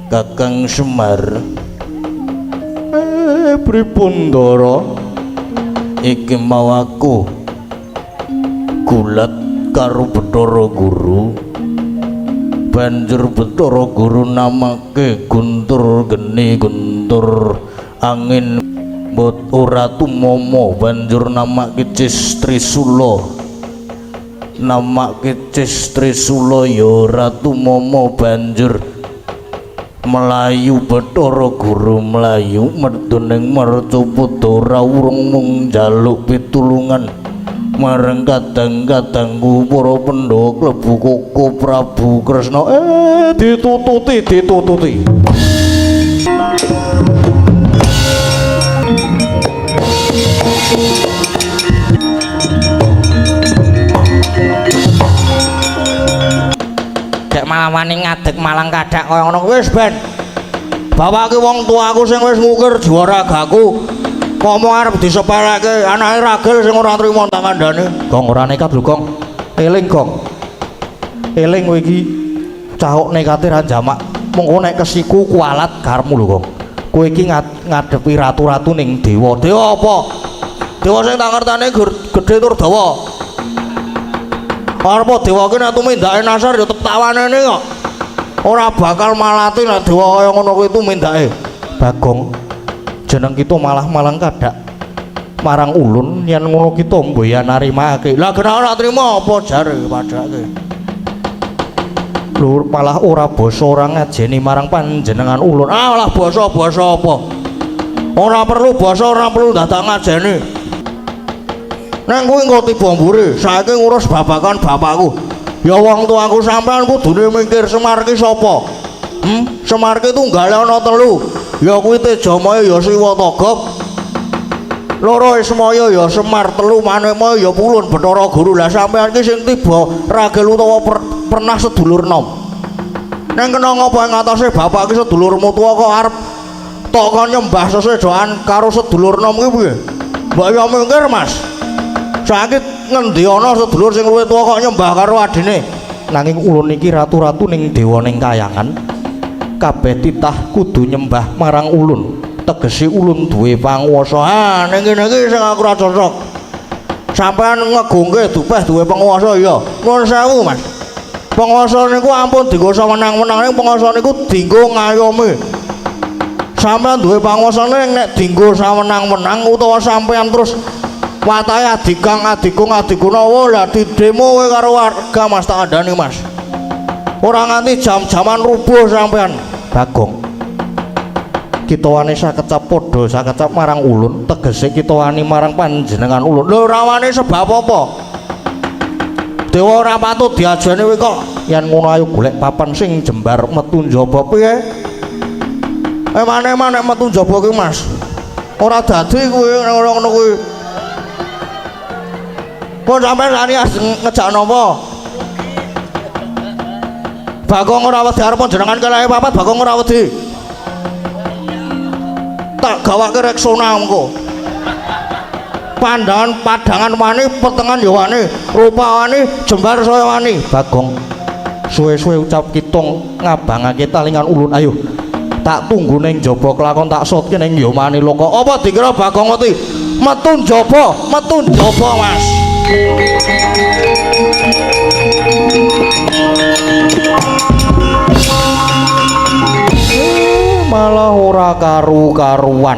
Kakang Semar. Pripun Ndara? Iki mau aku gulat karo Bathara Guru. Banjur Bathara Guru namake Guntur Geni Guntur Angin mbot ora tumomo, banjur namake Cis Trisula. Namake Cis Trisula ya ora tumomo, banjur melayu Bathara Guru melayu medun ing Marcapada ora urung mung njaluk pitulungan marang kadang-kadangku para Pandhawa klebu koko Prabu Kresna. Ditututi ditututi. Dek malah wani ngadeg malang kadak kaya ngono. Wis ben. Bapake wong tuaku sing wis ngukir jiwa ragaku. Ngomong arep disepeleke anake ragil sing ora trimo tak kandhane. Gong ora nekat lho, Gong. Eling, Gong. Eling kowe iki cahok nekate ra jamak. Mengko nek kesiku kualat karepmu lho, Gong. Kowe iki ngadepi ratu-ratu ning dewa. Dewa apa? Dewa sing tak ngertane gedhe tur dawa. Arep dewa ki nek tumindake nasar ya tetep tawanene kok. Ora bakal malati nek dewa kaya ngono kuwi tumindake. Bagong, jeneng kita malah malang kadak marang ulun yen ngono kita mboya narimake. Lah kena ora trimo apa jare padake. Lho malah ora basa ora ngajeni marang panjenengan ulun. Ah lah basa-basa apa? Ora perlu basa, ora perlu dadak ngajeni. Neng kuwi engko tiba mburi, saiki ngurus babakan bapakku. Ya wong tuaku sampean kudune mikir Semar ki sapa? Semar ki tunggale ana telu. Ya kuwi Tejamaya ya Siwa Togog. Loro Ismaya ya Semar, telu Manekmaya ya Pulun Bathara Guru. Lah sampean ki sing tiba ragil utawa pernah sedulur nom. Neng kena ngapa ing atase bapak ki sedulurmu tuwa kok arep tok kon nyembah sesedoan karo sedulur nom ki piye? Mbok ya mikir, Mas. Saiki ngendi ana sedulur sing luwih tuwa kok nyembah karo adine? Nanging ulun iki ratu-ratu ning dewa ning kayangan kabeh titah kudu nyembah marang ulun. Tegese ulun duwe panguwasa. Ah ning kene iki sing aku ora cocok. Sampeyan ngegungke dupeh duwe penguasa ya. Nuwun sewu, Mas. Penguasa niku ampun dienggo sawenang-wenang, ning penguasa niku dienggo ngayomi. Sampeyan duwe panguasa ning nek dienggo sawenang-wenang utawa sampeyan terus watahe adikang adikung adiguna lah didemo kowe karo warga, Mas, tak kandhani, Mas. Ora nganti jam-jaman rubuh sampean. Bagong, kita wani sakecap padha sakecap marang ulun, tegese kita wani marang panjenengan ulun. Lho ora wani sebab apa? Dewa ora patut diajeni kowe kok. Yen ngono ayo golek papan sing jembar metu njaba. Piye? Emane-emane nek metu njaba ki, Mas. Ora dadi kuwi ngono kuwi. Pun sampeyan lani ngejak napa? Bagong ora wedi arep jenengan keleke papat, Bagong ora wedi. Tak gawake Rexona engko. Pandangan padangan wani, petengan ya wani, rupa wani, jembar saya wani. Bagong, suwe-suwe ucap kitung ngabangake talingan ulun. Ayo tak tunggu ning njaba kelakon tak sotke ning Yomani Loka. Apa dikira Bagong wedi? Metu njaba, metu njaba, Mas. Malah ora karu-karuan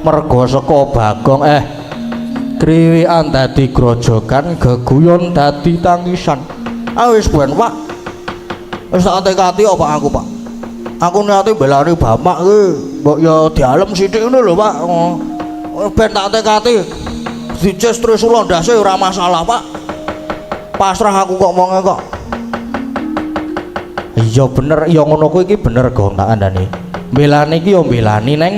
merga saka Bagong kriwikan dadi grojogan, geguyon dadi tangisan. Ah wis ben, Pak. Wis tak tekati apa aku, Pak. Aku niate belani bapak ki mbok ya dialem sithik ngono lho, Pak. Ben tak tekati. Dices Trisula ndase ora masalah, Pak. Pasrah aku kok wonge kok. Iya bener, ya ngono kuwi iki bener, Gong, tak kandhani. Mbelani iki ya mbelani neng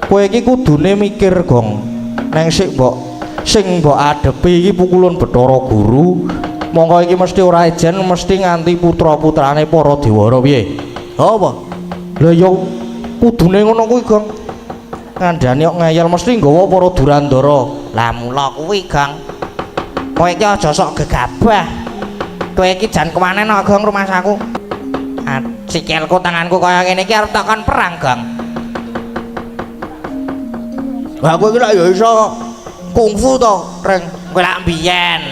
kowe iki kudune mikir, Gong. Neng sik mbok sing mbok adepi iki pukulun Bathara Guru. Mongko iki mesti ora ejen, mesti nganti putra-putrane para dewara piye? Apa? Lha ya kudune ngono kuwi, Gong. Kandhani kok ngeyel mesti nggawa para Durandara. Lah mula kuwi, Gong. Kowe iki aja sok gegabah. Kowe iki jan kewanen kok, Gong, rumasaku. Sikilku tanganku kaya ngene iki arep takon perang, Gong. Lah kowe iki lak ya iso kungfu to, Reng. Kowe lak mbiyen.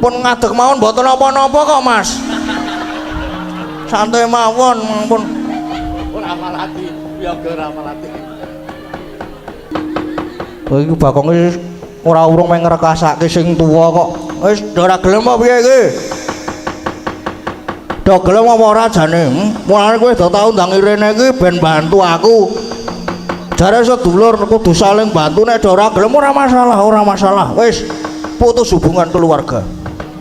Pun ngadeg mawon mboten napa-napa kok, Mas. Santai mawon, pun. Ora malati, yoga ora malati. Kowe iki Bagong wis ora urung meng ngrekasake sing tuwa kok. Wis do ora gelem apa piye iki? Do gelem apa ora jane? Mulane kowe do tau ndang rene iki ben bantu aku. Jare sedulur kudu saling bantu, nek do ora gelem ora masalah, ora masalah. Wis putus hubungan keluarga.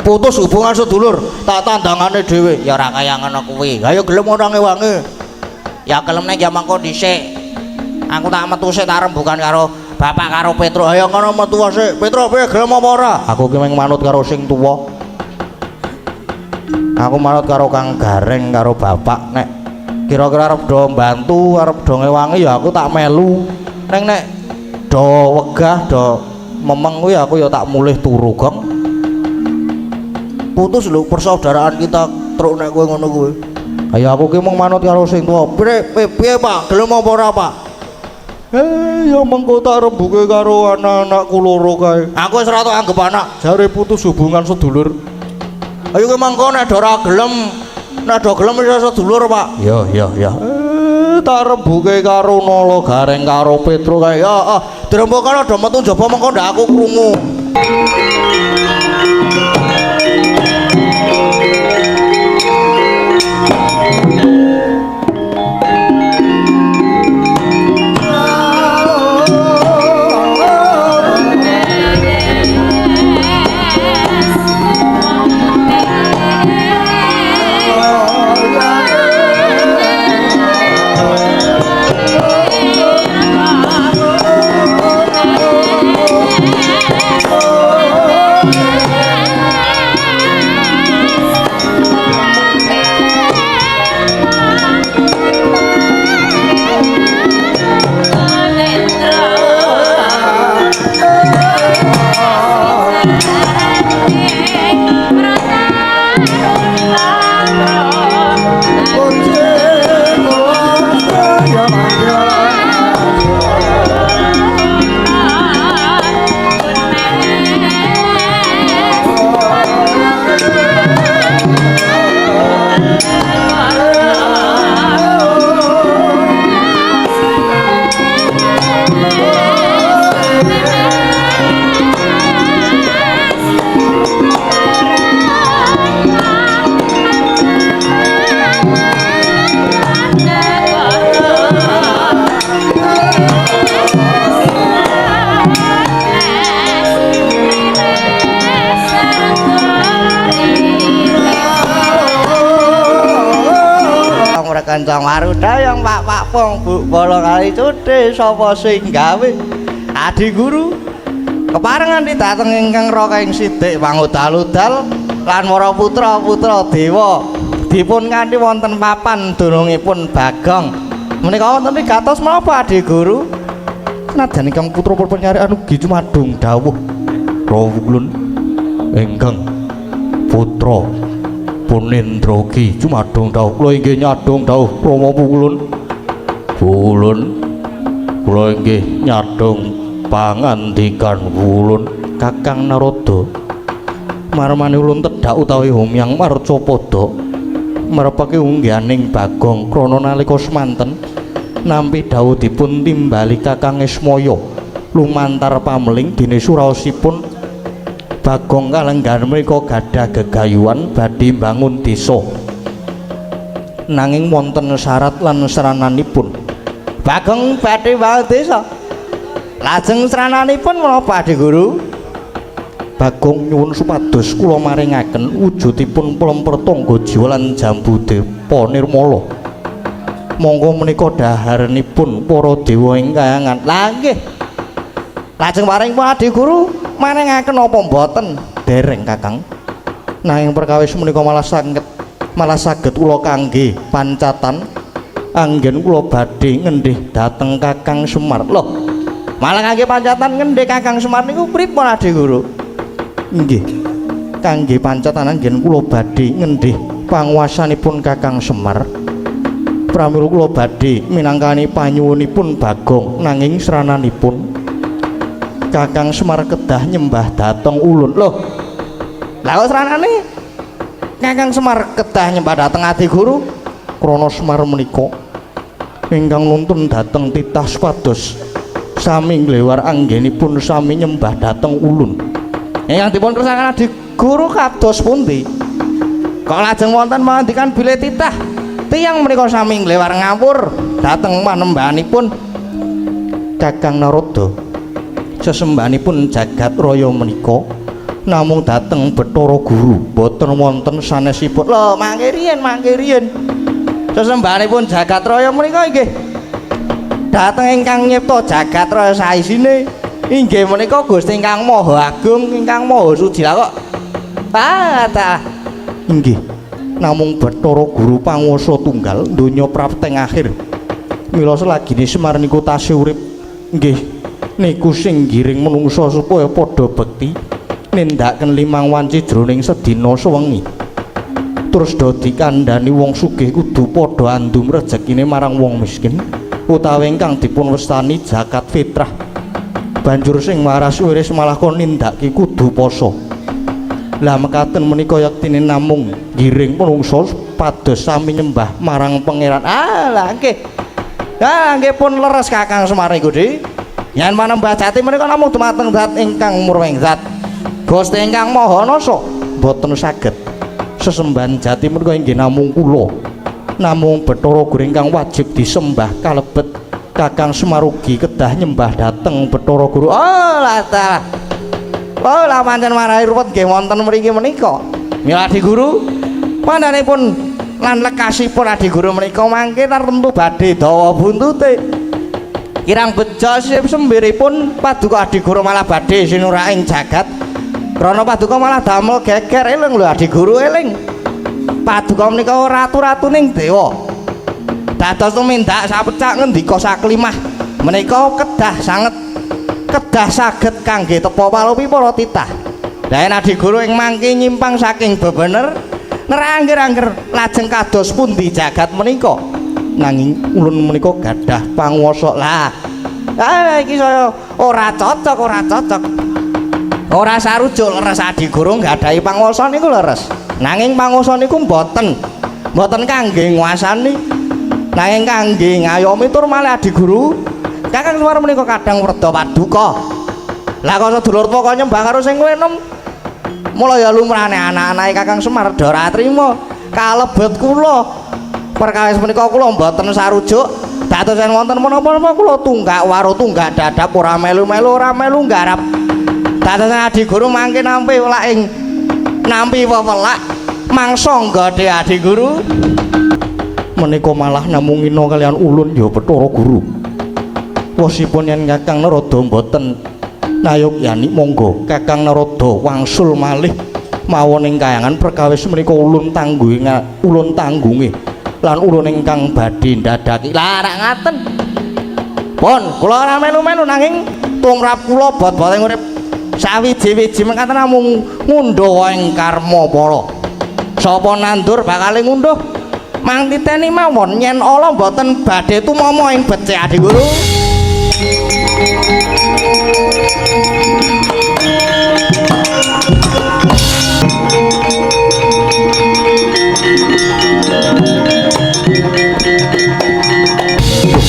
Putus hubungan sedulur, tak tandangane dhewe. Ya ora kaya ngono kuwi. Lah ya gelem ora ngewangi. Ya gelem nek ya mangko dhisik. Aku tak metu sik tak rembugan karo bapak karo Petro. Ayo ngono metu sik. Petro piye gelem apa ora? Aku ki mung manut karo sing tuwa. Aku manut karo Kang Gareng karo bapak, nek kira-kira arep do mbantu, arep do ngewangi ya aku tak melu. Ning nek do wegah, do memeng kuwi aku ya tak mulih turu, Gong. Putus lho persaudaraan kita truk nek kowe ngono kuwi. Ayo aku ki mung manut karo sing tuwa. Piye piye Pak? Gelem apa ora, Pak? Ya mengko tak rembuke karo anak-anakku loro kae. Aku wis ora tok anggep anak. Jare putus hubungan sedulur. Ayo ki mangko nek ora gelem, nek do gelem wis sedulur, Pak. Ya ya ya. Tak rembuke karo Nala Gareng karo Petro kae. Ya, dirembukan do metu njaba mengko ndak aku krungu. Kencang warudayang Pak Pak Pong Bu Bolo kali cudhe sapa sing gawe Adi Guru keparengan didateng ingkang raka ing sidik pangudal-udal lan para putra-putra dewa dipun kanthi wonten papan dunungipun Bagong menika wonten wigatos menapa Adi Guru? Senajan ingkang putra penyarian ugi cumadung dawuh rawuh ingkang putra Punendra ki cumadung dawuh kula inggih nyadong dawuh Rama Pukulun. Pukulun kula inggih nyadong pangandikan Pukulun. Kakang Narada marmane ulun tedhak utawi humyang marcapada merepake ungganing Bagong krana nalika semanten nampi dawuh dipun timbali Kakang Ismaya lumantar pameling dene suraosipun Bagong kalenggan mriku gadah gegayuhan badhe mbangun desa. Nanging wonten syarat lan srananipun. Bagong badhe mbangun desa. Lajeng srananipun menapa Adi Guru? Bagong nyuwun supados kula maringaken wujudipun plemper tangga jiwa lan jambu depa nirmala. Monggo menika dhaharanipun para dewa ing kayangan. Lah nggih. Lajeng paring Adi Guru maringaken apa mboten? Dereng Kakang. Nanging perkawis menika malah saged kula kangge pancatan anggen kula badhe ngendih dhateng Kakang Semar. Loh, malah kangge pancatan ngendih Kakang Semar niku pripun Adi Guru? Nggih. kangge pancetanan nggen kula badhe ngendih panguwasanipun Kakang Semar. Pramila kula badhe minangkani panyuwunipun Bagong nanging srananipun Kakang Semar kedah nyembah dhateng ulun. Loh. Lah kok sranane Kakang Semar kedah nyembah dhateng Adi Guru? Krana Semar menika ingkang nuntun dhateng titah supados sami nglewar anggenipun sami nyembah dhateng ulun. Ingkang dipun kersakaken Adi Guru kados pundi? Kok lajeng wonten mandikan bilih titah tiyang menika sami nglewar ngawur dhateng panembahanipun Kakang Narada. Sesembahanipun jagat raya menika namung dhateng Bathara Guru, boten wonten sanesipun. Lho, mangke riyin, mangke riyin. Sesembahanipun jagat raya menika inggih dhateng ingkang nyipta jagat raya saisine inggih menika Gusti ingkang Maha Agung, ingkang Maha Suci. Lah kok ah inggih namung Bathara Guru panguwasa tunggal donya prapteng akhir. Mila selagine Semar niku tasih urip nggih niku sing ngiring menungsa supaya padha bekti nindakaken limang wanci jroning sedina sewengi. Terus do dikandhani wong sugih kudu padha andum rejekine marang wong miskin utawi ingkang dipun wastani zakat fitrah. Banjur sing waras wiris malah kon nindakake kudu poso. Lah mekaten menika yektine namung ngiring menungsa pados sami nyembah marang pangeran. Ah lah nggih. Ah nggih pun leres Kakang Semar niku, Dik. Yen manembah jati menika namung dumateng zat ingkang murwing zat Gusti ingkang Maha Nasa boten saged. Sesembahan jati menika inggih namung kula. Namung Bathara Guru ingkang wajib disembah kalebet Kakang Semar ugi kedah nyembah dhateng Bathara Guru. Oh lah ta. Oh lah pancen marai ruwet nggih wonten mriki menika. Mila Adi Guru pandanipun lan lekasipun Adi Guru menika mangke tartemtu badhe dawa buntute. Kirang bejo sembiripun paduka Adi Guru malah badhe sinuraking jagat. Krana paduka malah damel geger. Eling lho Adi Guru, eling. Paduka menika ratu-ratuning dewa. Dados tumindak sapecak ngendika saklimah menika kedah sanget kedah saged kangge tepa palupi para titah. Lah yen Adi Guru ing mangke nyimpang saking bebener nerangger-angger lajeng kados pundi jagat menika? Nanging ulun menika gadah panguwasa. Lah, ah iki saya ora cocok, ora cocok. Ora sarujuk leres Adi Guru nggadahi panguwasa niku leres. Nanging panguwasa niku mboten kangge nguasani, nanging kangge ngayomi tur malih Adi Guru. Kakang Semar menika kadang werda paduka. Lah kok sedulur kok nyembah karo sing luwih enom. Mula ya lumrahne anak-anake Kakang Semar do ora trima. Kalebet kula perkawis menika kula mboten sarujuk. Dados yen wonten menapa-napa kula tunggak waru tunggak dadap ora melu-melu ora melu nggarap. Dados Adi Guru mangke nampi welak ing nampi wewelak mangsa nggode Adi Guru menika malah namung ina kaliyan ulun ya Bathara Guru. Wosipun yen Kakang Narada mboten nayogyani monggo Kakang Narada wangsul malih mawon ing kayangan perkawis menika ulun tanggunge ulun tanggunge lan ulun ingkang badhe ndadaki. Lah rak ngaten. Pun kula ora melu-melu nanging tumrap kula bot-bote urip sawiji-wiji mekaten namung ngundhuh ing karma pala. Sapa nandur bakale ngunduh. Mang titeni mawon yen ala mboten badhe tumama ing becik Adi Guru.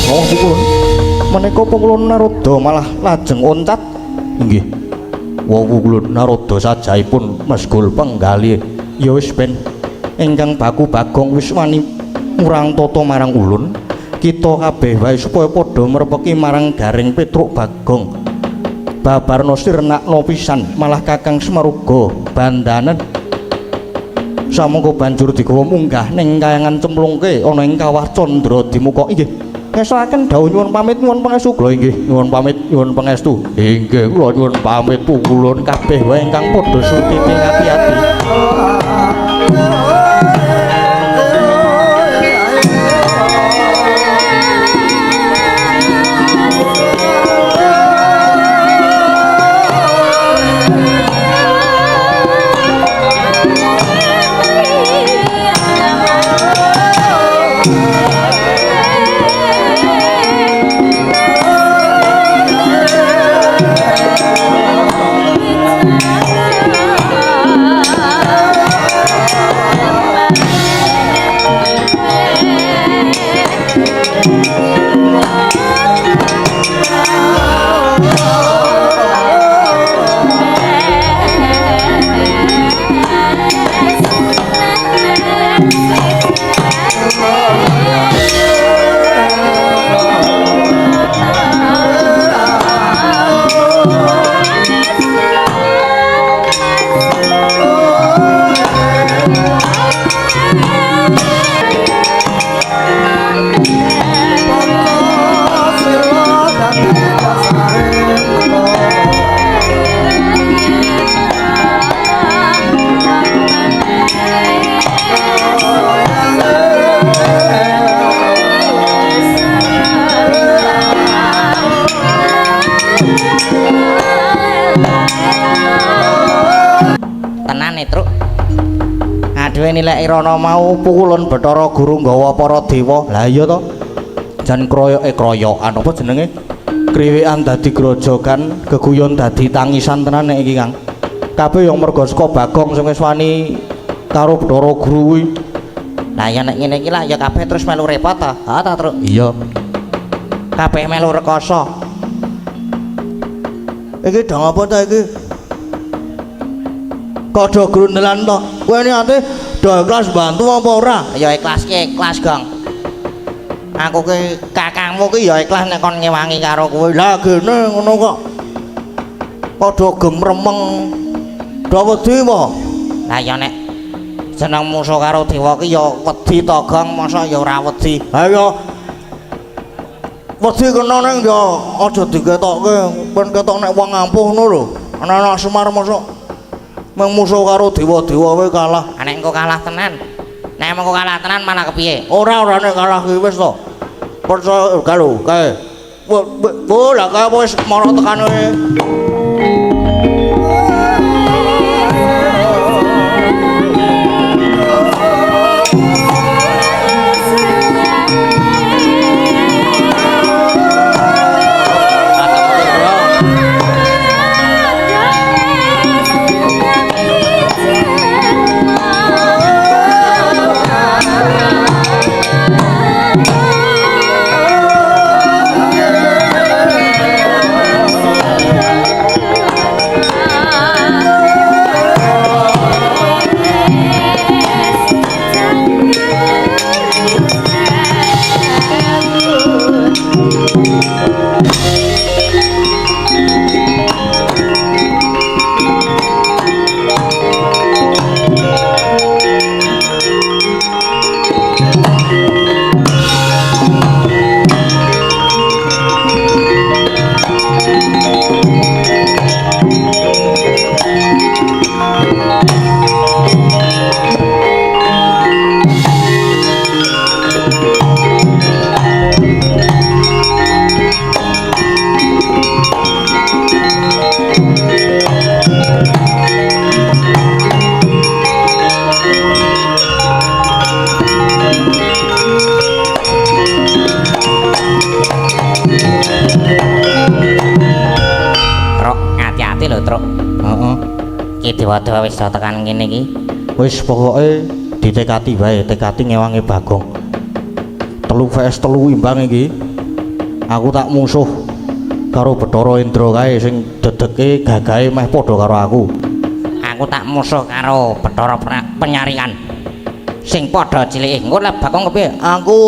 Oh pun menika pungkulun Narada malah lajeng oncat. Inggih. Wau kula Narada sajaipun mesgul penggalih. Ya wis ben ingkang baku Bagong wis wani murang tata marang ulun. Kita kabeh wae supaya padha merpeki marang Gareng Petruk Bagong. Babarna sirnakna pisan malah Kakang Semar uga bandanen. Samangka banjur digawa munggah ning kayangan cemplungke ana ing kawah Candra Dimuka. Inggih. Ngestoaken dawuh nyuwun pamit nyuwun pangestu kula inggih nyuwun pamit nyuwun pangestu. Inggih kula nyuwun pamit pungkulun kabeh wae ingkang padha sutiti ati-ati. Adewe nilai rono mau pukulun Bathara Guru nggawa para dewa. Lah iya to. Jan kroyoke kroyokan apa jenenge? Kriwekan dadi grojogan, geguyon dadi tangisan tenan nek iki, Kang. Kabeh yang mergo saka Bagong sing wis wani karo Bathara Guru kuwi. Lah ya nek ngene iki lah ya kabeh terus melu repot to. Ha ta, Truk? Iya. Kabeh melu rekoso. Iki dang apa ta iki? Kok do grundelan to? Kowe niate do ikhlas bantu apa ora? Ya ikhlas ki ikhlas, Gong. Aku ki kakangmu ki ya ikhlas nek kon ngewangi karo kowe. Lah gene ngono kok. Padha gemremeng. Do wedi apa? Lah ya nek jeneng musuh karo dewa ki ya wedi to, Gong, masa ya ora wedi. Ha ya wedi kena ning ya aja diketokke, ben ketok nek wong ampuh ngono lho. Anak-anak Semar mosok mung musuh karo dewa-dewa wae kalah. Nek engko kalah tenan. Nek engko kalah tenan malah kepiye? Ora ora nek kalah ki wis to. Percaya karo kae. Wo lah kae wis mara tekane. Dewa-dewa wis tekan ngene iki. Wis pokoke ditekati wae, tekati ngewangi Bagong. 3 vs 3 imbang iki. Aku tak musuh karo Bathara Indra kae sing dedeke gagahe meh padha karo aku. Aku tak musuh karo Bathara Penyaringan sing padha cilike. Engko lek Bagong kepiye? Aku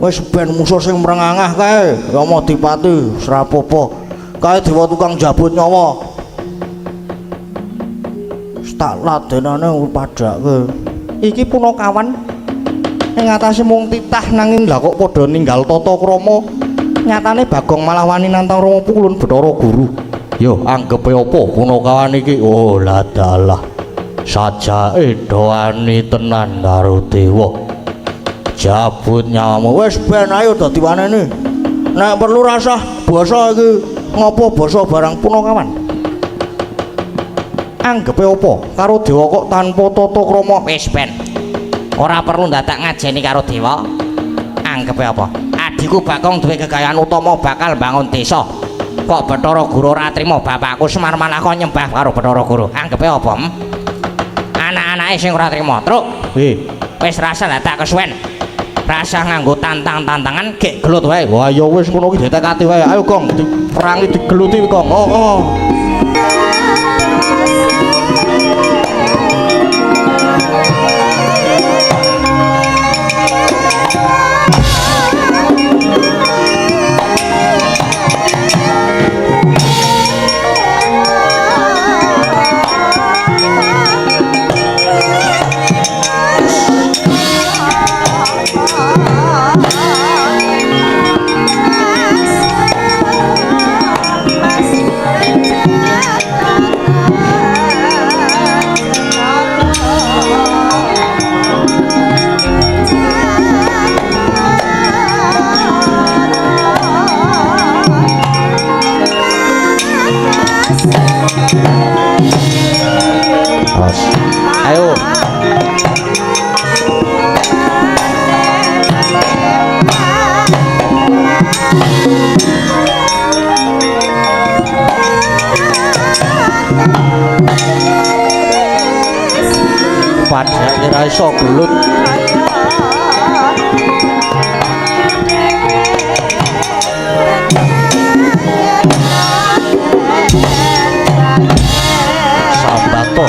wis ben musuh sing mrengangah kae, ya mau dipati srapopo. Kae dewa tukang jabut nyawa. Tak ladenane padhake. Iki punakawan ing atase mung titah nanging lah kok padha ninggal tata krama. Nyatane Bagong malah wani nantang Rama Pukulun Bathara Guru. Yo anggepe apa punakawan iki? Oh lah dalah. Sajake do wani tenan karo dewa. Jabut nyawamu. Wis ben ayo dadi wanene. Nek perlu rasah basa iki ngopo basa barang punakawan. Anggepe apa karo dewa kok tanpa tata krama? Wis ben. Ora perlu ndadak ngajeni karo dewa. Anggepe apa? Adhiku Bagong duwe kekayaan utama bakal bangun desa. Kok Bathara Guru ora trima bapakku Semar malah kok nyembah karo Bathara Guru. Anggepe apa? Anak-anake sing ora trima. Truk. Nggih. Wis rasa ndadak kesuwen. Rasa nganggo tantang-tantangan gek gelut wae. Wah ya wis ngono ki ditekati wae. Ayo Gong, diperangi digeluti Gong. Oh, oh. Mas, Awas. Ayo. Padahal kira iso gelut. Sambato.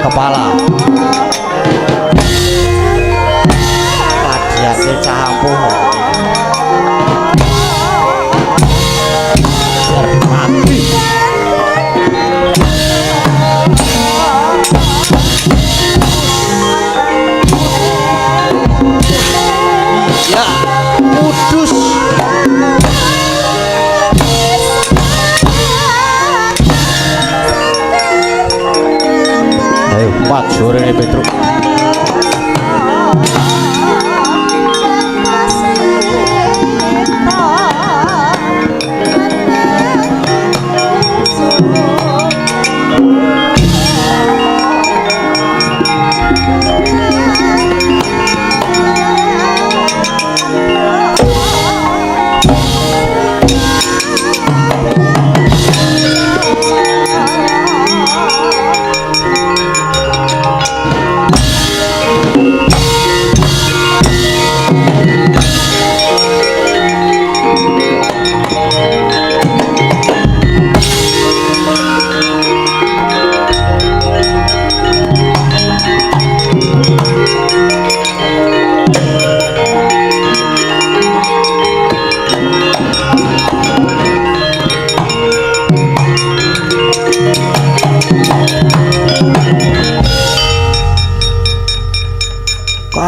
Kepala. Padhake cah ampuh. Mati. Ya, kudus. Ayo, maju rene Petruk.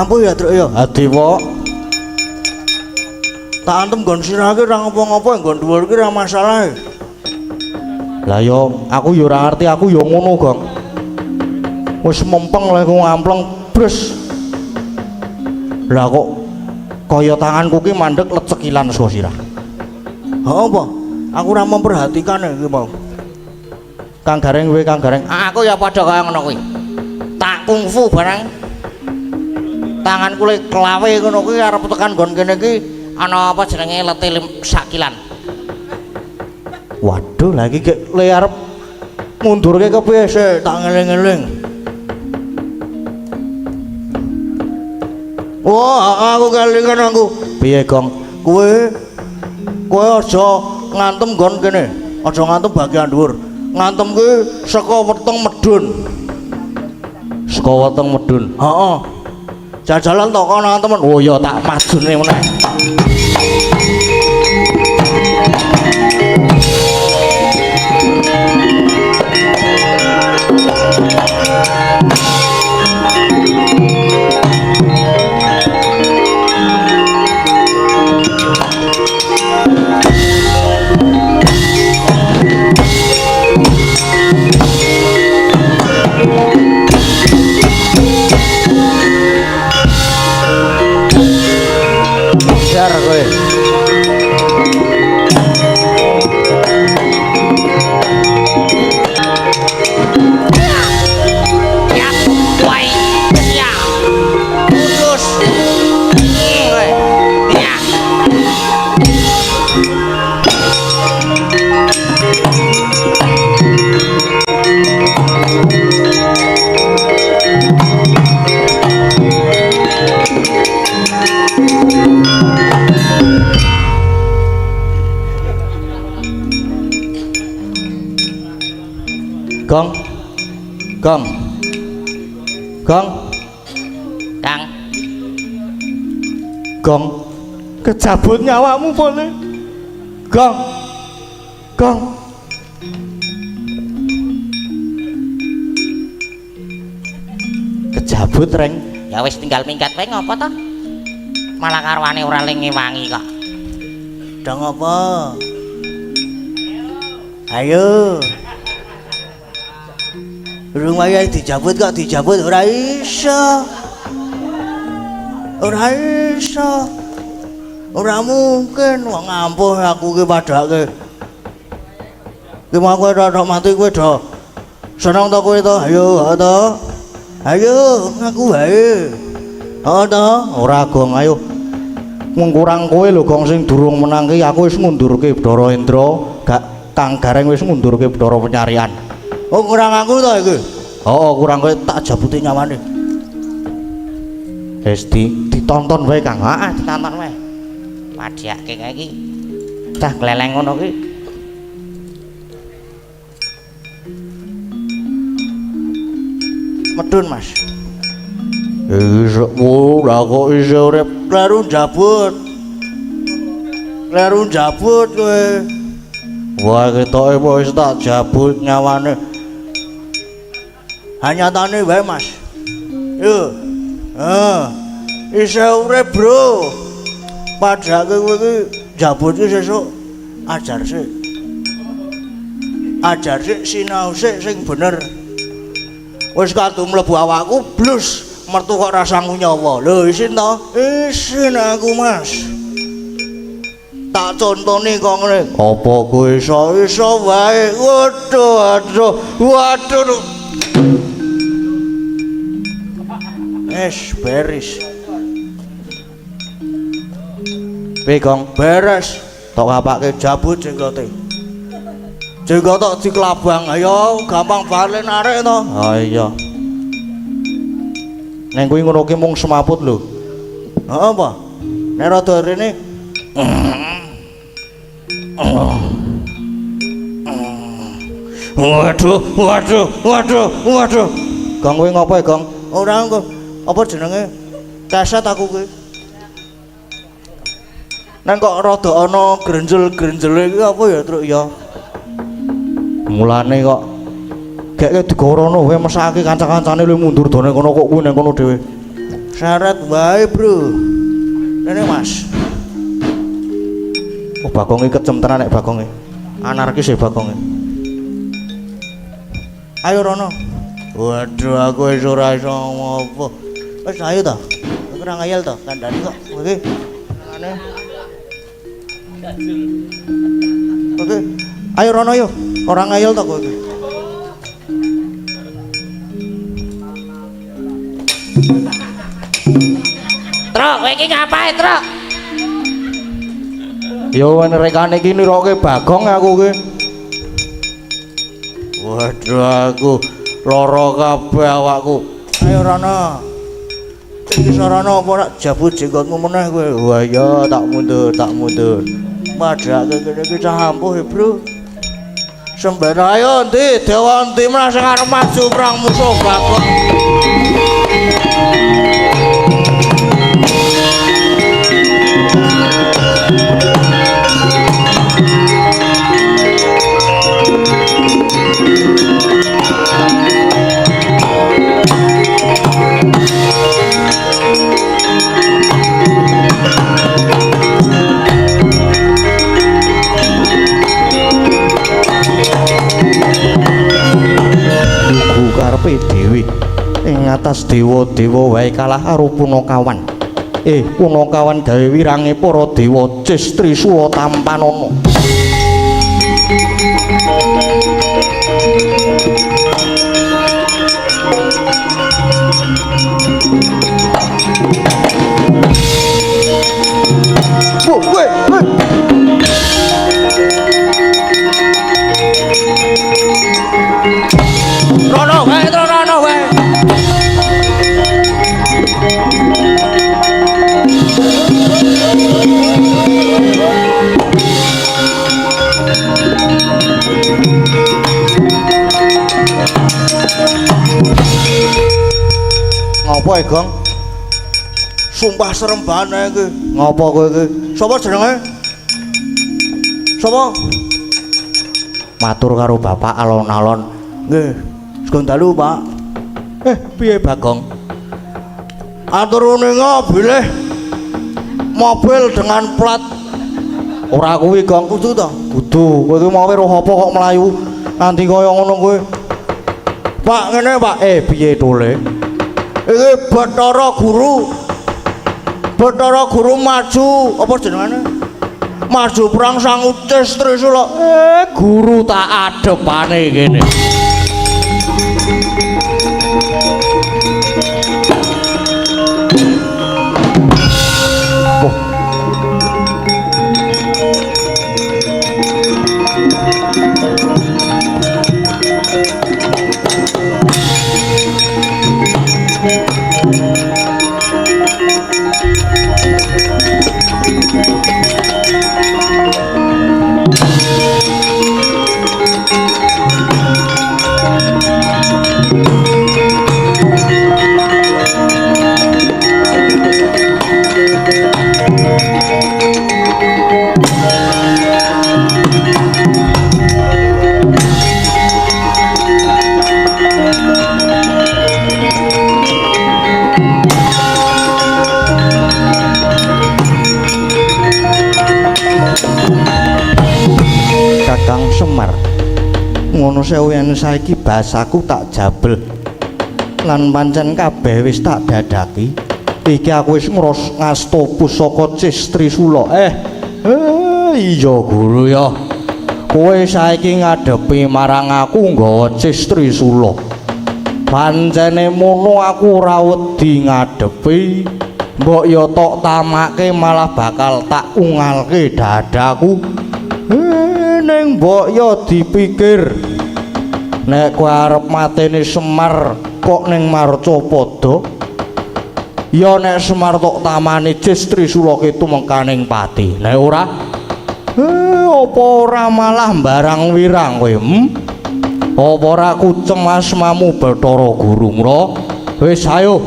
Ampuh ya, Truk ya. Adiwa. Tak antem nggon sirah iki ora ngopo-ngopo, nggon dhuwur iki ora masalah. Lah yo, aku yo ora ngerti, aku yo ngono, Gong. Wis mempeng lek ngampleng bres. Lah kok kaya tanganku ki mandek lecekilan saka sirah. Ha apa? Aku ora memperhatikan iki mau. Kang Gareng kowe, Kang Gareng. Aku ya padha kaya ngono kuwi. Tak kungfu barang. Tanganku le klawe ngono kuwi arep tekan nggon kene iki ana apa jenenge lete sakilan. Waduh, lha iki gek le arep mundurke kepiye sik tak ngeling-eling. Wah, aku kelingan aku. Piye, Gong? Kowe kowe aja ngantem nggon kene. Aja ngantem bagian dhuwur. Ngantem ki saka weteng medhun. Saka weteng medhun. Heeh. Jajalan to kono ngantem. Oh iya tak majune meneh. Jar kowe. Ya, wai, ya. Terus Kowe. Ya. Gong. Gong. Gong. Kang, Gong. Kejabut nyawamu boleh. Gong. Gong. Kejabut reng. ya wis tinggal minggat wae ngopo to? Malah karwane ora ling ngewangi kok. dong apa? Ayo. Urung wayahe dijabut kok dijabut ora iso. Ora iso. Ora mungkin wong ampuh aku ki padhake. Ki mau kowe ora mati kowe do. Seneng to kowe to? Ayo, to. Ayo ngaku wae. Oh to? Ora Gong, ayo. Mung kurang kowe lho Gong sing durung menang ki aku wis ngundurke Bathara Indra, gak Kang Gareng wis ngundurke Bathara Penyarian. Oh kurang aku to iki. Oh, kurang kowe Tak jabuti nyawane. wis ditonton wae Kang. Heeh, ditonton wae. Padhake kae iki. Cah gleleng ngono ki. Medun, Mas. Iso ora kok iso urip. Kleru njabut. Kleru njabut kowe. Wah ketoke wis tak jabut nyawane. Hanyatane wae, Mas. Yo. Heeh. Isih urip, Bro. Padhake kowe iki njabut ki sesuk ajar sik. Ajar sik sinau sik sing bener. Wis kadung mlebu awakku blus metu kok rasangu nyawa. Lho isin to? Isin aku, Mas. Tak contone kok ngene. Apa kowe Iso iso wae. Waduh, waduh, waduh. Es beres. Piye Gong? Beres. Tok kapake Jabut jenggote. Jenggot tok diklabang. Ayo gampang banget narik to. Oh iya. Neng kuwi ngono ki mung semaput lho. Heeh apa? Nek rada rene Waduh, waduh, waduh, waduh. Gong kowe ngopo ya, Gong? Ora engko apa jenenge? Keset aku kuwi. Nang kok rada ana grenjel-grenjele iki apa ya, Truk ya? Mulane kok gek digorono wae mesake kanca-kancane lu mundur done kono kok kuwi nang kono dhewe. Syarat wae, Bro. Rene, Mas. Oh, Bagonge kejem tenan nek Bagonge. Anarkis ya Bagonge. Ayo rono. Waduh, aku wis ora iso ngomong apa. Wis ayo to. Aku ora ngayal to, kandhani kok. Oke. Aneh. Oke. Ayo rono yo. Ora ngayal to kowe iki. Truk, kowe iki ngapain, Truk? Ya rekane iki niroke Bagong aku ki. Waduh, aku lara kabeh awakku. Ayo rono. Iki sarana apa rak jabut jenggotmu meneh kowe. Wah iya tak mundur, tak mundur. Padhake kene iki cah ampuh e, Bro. Sembara ayo endi dewa endi meneh sing arep maju perang musuh Bagong. Lugu karepe dhewe ing atas dewa-dewa wae kalah karo Punakawan. Punakawan gawe wirange para dewa Cis Trisula tampanana. Wo, weh, weh. Rono wae, rono wae. Ngopo e, Gong? Sumpah serem banget iki. Ngopo kowe iki? Sapa jenenge? Sapa? Matur karo bapak alon-alon. Nggih. Sugeng dalu, Pak. Piye Bagong? Atur uninga bilih mobil dengan plat Ora kuwi, Gong. kudu to. Kudu. Kowe iki mau weruh apa kok mlayu nganti kaya ngono kowe? Pak ngene, Pak. Piye tole? Iki Bathara Guru. Bathara Guru maju apa jenengane? Maju perang sang Ucis Trisula. Guru tak adepane kene. Oh. Kakang Semar, ngono sewu yen saiki bahasaku tak jabel lan pancen kabeh wis tak dadaki. Iki aku wis ngros ngasta pusaka Cis Trisula. Iya guru ya. Kowe saiki ngadepi marang aku nggawa Cis Trisula. Pancene mono aku ora wedi ngadepi. Mbok ya tok tamake malah bakal tak ungalke dadaku. Ning mbok ya dipikir nek kowe arep mateni Semar kok ning Marcapada ya nek Semar tok tamani Cis Trisula ki tumekaning pati. Nek ora apa ora malah mbarang wirang kowe? Apa ora kuceng asmamu Bathara Guru? Mula wis ayo.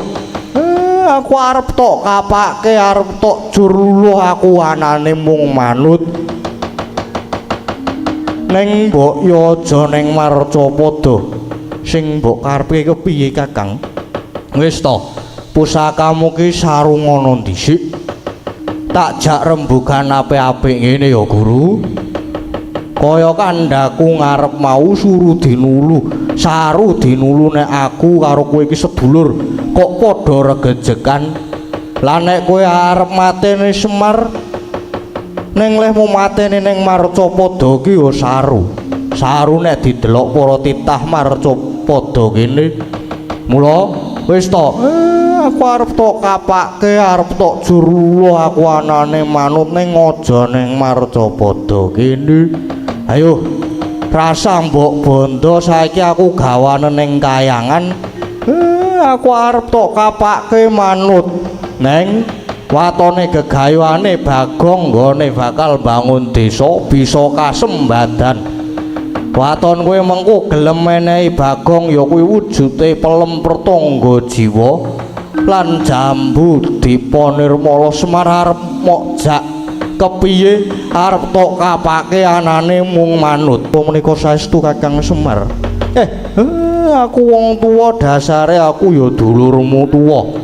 Aku arep tok kapake, arep tok jur luluh aku anane mung manut. Neng mbok ya aja ning Marcapada. Sing mbok karepe kepiye Kakang? Wis to, pusakamu ki sarungana dhisik. Tak jak rembugan apik-apik ngene ya Guru. Kaya kandhaku ngarep mau suru dinulu, saru dinulu nek aku karo kowe iki sedulur kok padha regejekan. Lah nek kowe arep mateni Semar ning lehmu mateni ning Marcapada ki ya saru. Saru nek didelok para titah Marcapada kene. Mula wis to, aku arep tok kapake, arep tok juruluh aku anane manut ning aja ning Marcapada kene. Ayo rasa mbok bondo saiki aku gawane ning kayangan. Aku arep tok kapake manut. Neng watone gegayuhane Bagong nggone bakal bangun desa bisa kasembadan. Waton kowe mengko gelem menehi Bagong ya kuwi wujude pelem pertangga jiwa lan jambu dipa nirmala. Semar arep mok jak kepiye arep tok kapake anane mung manut. Menika saestu Kakang Semar. Aku wong tuwa dasare aku ya dulurmu tuwa.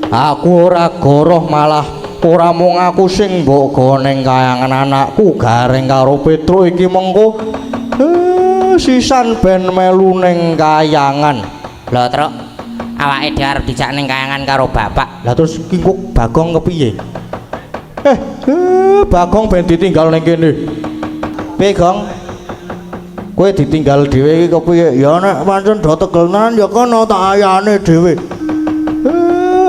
Aku ora goroh malah ora mung aku sing mbok gawa ning kayangan anakku Gareng karo Petruk iki mengko sisan ben melu ning kayangan. Lho, Truk, awake dhewe arep dijak ning kayangan karo bapak. Lah terus ki kok Bagong kepiye? Bagong ben ditinggal ning kene. Piye, Gong? Kowe ditinggal dhewe iki kepiye? Ya nek pancen do tegel tenan ya kono tak ayane dhewe.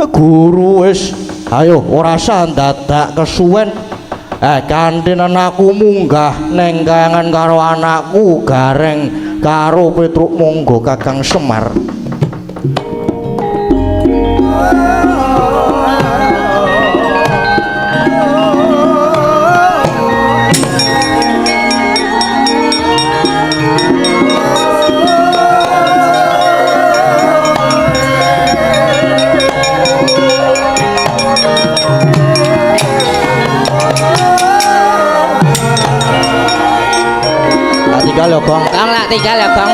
Guru wis ayo ora usah dadak kesuwen. Kantinen aku munggah ning kayangan karo anakku Gareng karo Petruk. Monggo Kakang Semar. Tinggal ya, Gong. Gong lak tinggal ya, Gong.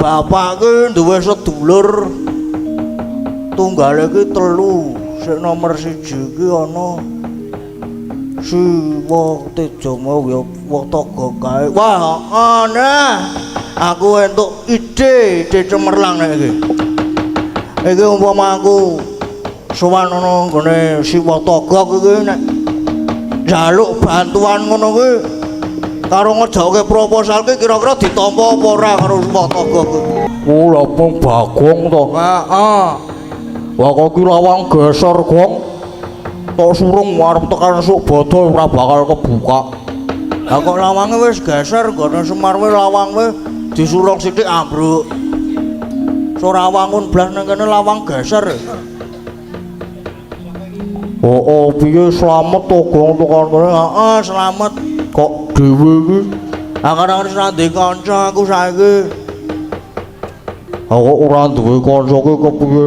Bapak ki duwe sedulur tunggale ki telu, sing nomor 1 ki ana Siwa Tejamaya Wataga kae. Wah, aneh. Aku entuk ide, ide cemerlang nek iki. Iki umpama aku sowan ana nggone Siwa Taga iki nek njaluk bantuan ngono kuwi karo ngejokke proposal ki kira-kira ditampa apa ora karo Siwa Taga kuwi. Oh, lha pung Bagong to. Heeh. Wah kok ki lawang geser, Gong. Tok surung arep tekan Sukbada ora bakal kebuka. Lah kok lawange wis geser nggone Semar wae lawang wae disurung sithik ambruk. Ora wangun blas nang kene lawang geser. Oh, piye slamet to, Gong, tekan kene? Heeh, slamet. Kok dhewe iki? Ah kadang wis ora duwe kanca aku saiki. Ha kok ora duwe kanca ki kepiye?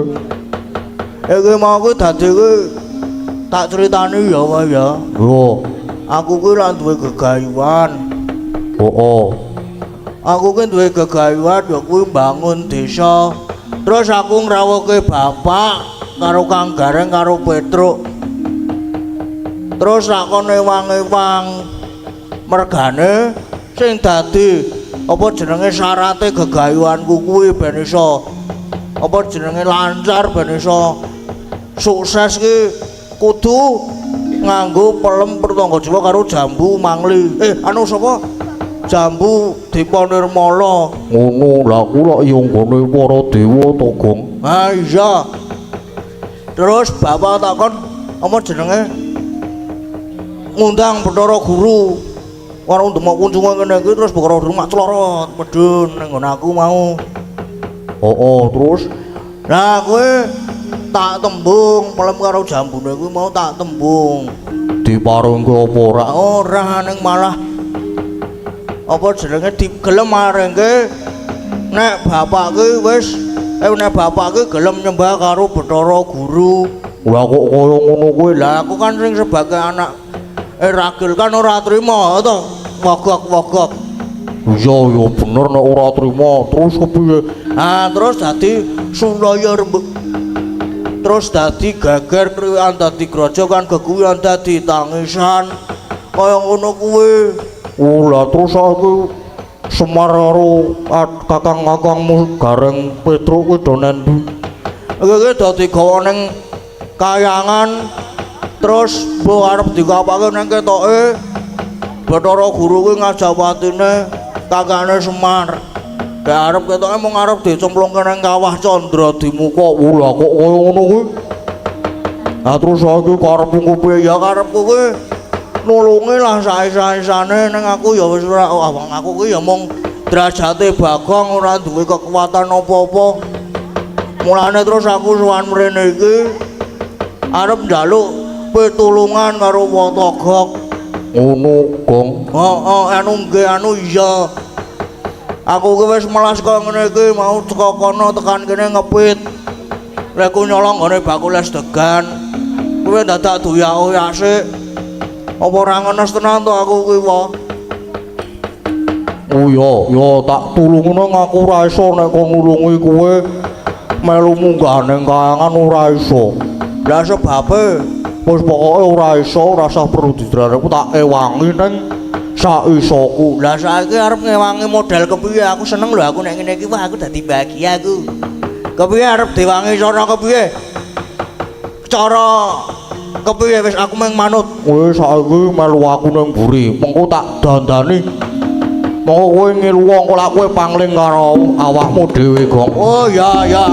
Iki mau kuwi dadi kuwi tak critani ya wae ya. Yo, aku kuwi ora duwe gegayuhan. Heeh. Aku kuwi duwe gegayuhan ya kuwi mbangun desa. Terus aku ngrawuhke bapak karo Kang Gareng karo Petruk. Terus lakon ewang-ewang mergane sing dadi apa jenenge syarate gegayuhanku kuwi ben iso apa jenenge lancar ben iso sukses ki kudu nganggo pelem pertangga jiwa karo jambu mangli. Anu sapa? Jambu Dipa Nirmala. Ngono lha ku lak ya nggone para dewa to, Gong. Ha iya. Terus bapak takon apa jenenge ngundang Bathara Guru. Karo ndemok kunjungan ngene iki terus Bathara Guru mak clorot medhun ning nggon aku mau. Heeh, terus nah kowe tak tembung pelem karo jambune kuwi mau tak tembung. Diparengke apa ora? Ora, ning malah apa jenenge digelem marengke nek bapak ki wis nek bapak ki gelem nyembah karo Bathara Guru. Lah kok kaya ngono kuwi? Lah aku kan sing sebagai anak ragil kan ora trima to. Wogok-wogok. Iya ya bener nek ora trima. Terus kepiye? Ah terus dadi sulaya rembug. Terus dadi geger kriwikan dadi grojokan geguyan dadi tangisan kaya ngono kuwi. Oh lah terus aku Semar karo kakang-kakangmu Gareng Petruk kuwi do nendi? Iki dadi gawa ning kayangan terus mbok arep dikapake ning ketoke Bathara Guru kuwi ngajawatine kakane Semar. Gak arep ketoke mung arep dicemplungke nang kawah Candra Dimuka. Lha kok kaya ngono kuwi? Lah terus saiki karepmu ku piye? Ya karepku kuwi nulungi lah saisa-isane ning aku ya wis ora wong aku kuwi ya mung derajate Bagong ora duwe kekuatan apa-apa. Mulane terus aku sowan mrene iki arep njaluk pitulungan karo Watagok. Ngono, Gong. Heeh, anu nggih anu iya. Aku ki wis melas kaya ngene iki mau teko kono tekan kene ngepit. Lek ku nyolong nggone bakul es degan. Kuwi dadak doyak-oyak sik. Apa ora ngenes tenan to aku kuwi wae? Oh ya, ya tak tulungono aku ora iso nek kon nulungi kowe melu munggah ning kayangan ora iso. Lah sebabe wis pokoke ora iso, ora usah perlu didrane, aku tak ewangi ning saisoku. Lah saiki arep ngewangi model kepiye? Aku seneng lho aku nek ngene iki, wah aku dadi bahagia aku. Kepiye arep diwangi cara kepiye? Cara kepiye wis aku mung manut. Kowe saiki melu aku ning mburi, mengko tak dandani. Mengko kowe ngilu engko lak kowe pangling karo awakmu dhewe, Gong. Oh ya ya.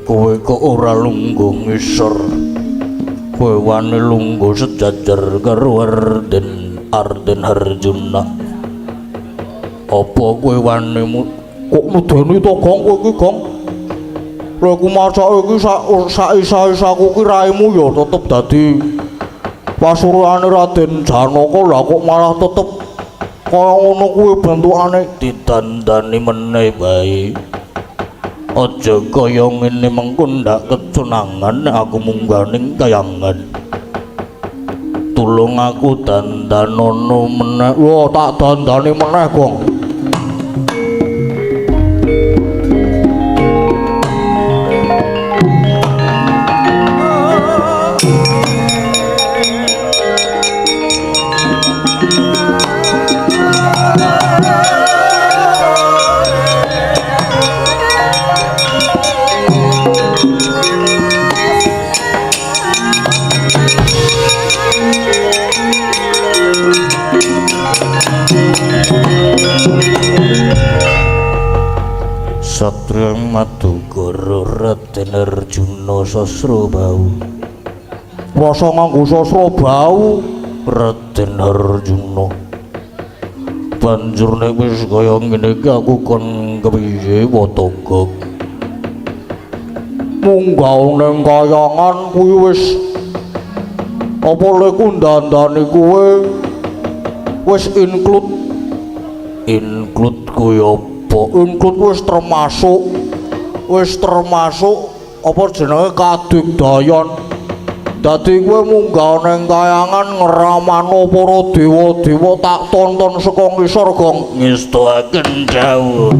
Kowe kok ora lungguh ngisor. Kowe wani lungguh sejajar karo Arden Arjuna. Apa kowe wani kok medeni to, Gong, kowe iki, Gong? Lha iku macake iki sak isa-isaku ki raimu ya tetep dadi pasuryane Raden Janaka, lah kok malah tetep kaya ngono kuwi bentukane. Ditandani meneh bae. Aja kaya ngene mengko ndak keconangan nek aku munggah ning kayangan. Tulung aku dandanono meneh. Wah, tak dandani meneh, Gong. Satria Madukara Raden Arjuna Sasrabahu. Rasa nganggo Sasrabahu Raden Arjuna. Banjur nek wis kaya ngene iki aku kon kepiye Watagok? Munggah ning kayangan kuwi wis apa leku ndandani kowe wis include. Include kuwi apa? Include wis termasuk apa jenenge kadigdayan. Dadi kowe munggah ning kayangan ngramano para dewa-dewa tak tonton saka ngisor, Gong. Ngestuaken dawuh.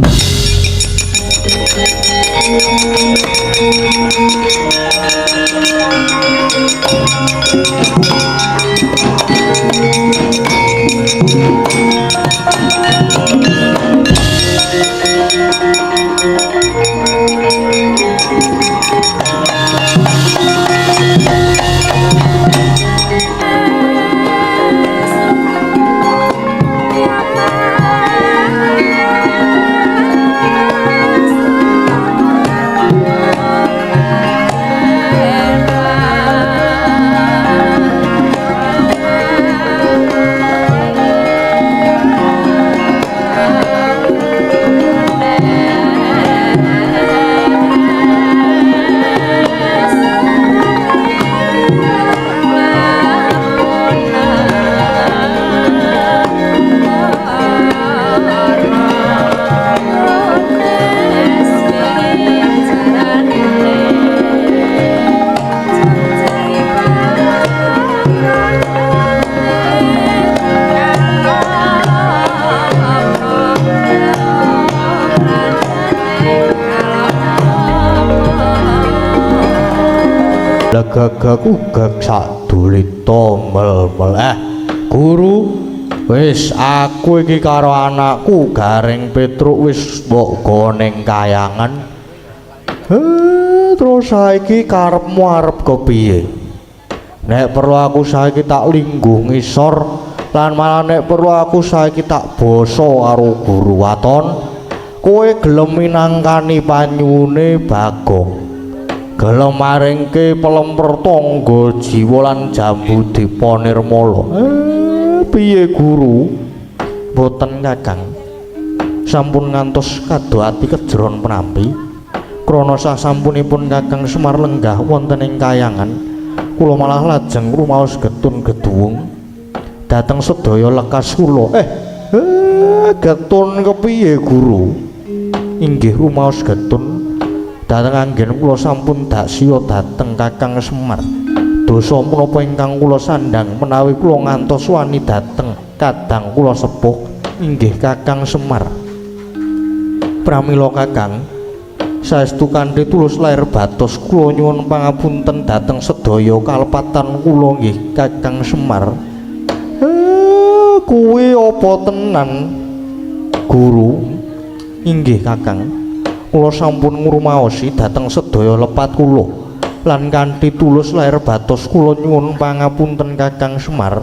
Gagaku gag sadulita mel-mel. Guru, wis aku iki karo anakku Gareng Petruk wis mbok gawa ning kayangan. Terus saiki karepmu arep kepiye? Nek perlu aku saiki tak lingguh ngisor lan malah nek perlu aku saiki tak basa karo guru waton. Kowe gelem minangkani panyuwune Bagong. Gelem maringke pelem pertangga jiwa lan jambu dipa nirmala. Piye guru? Boten Kakang. Sampun ngantos kado ati kejeron penampi. Krana sasampunipun Kakang Semar lenggah wonten ing kayangan, kula malah lajeng rumaos getun geduwung dhateng sedaya lekas kula. Getun kepiye guru? Inggih rumaos getun dhateng anggen kula sampun daksiya dhateng Kakang Semar. Dosa menapa ingkang kula sandhang menawi kula ngantos wani dhateng kadang kula sepuh inggih Kakang Semar. Pramila Kakang, saestu kanthi tulus lair batos kula nyuwun pangapunten dhateng sedaya kalepatan kula nggih Kakang Semar. Kuwi apa tenan guru? Inggih Kakang, kula sampun ngrumaosi dhateng sedaya lepat kula lan kanthi tulus lair batos kula nyuwun pangapunten Kakang Semar.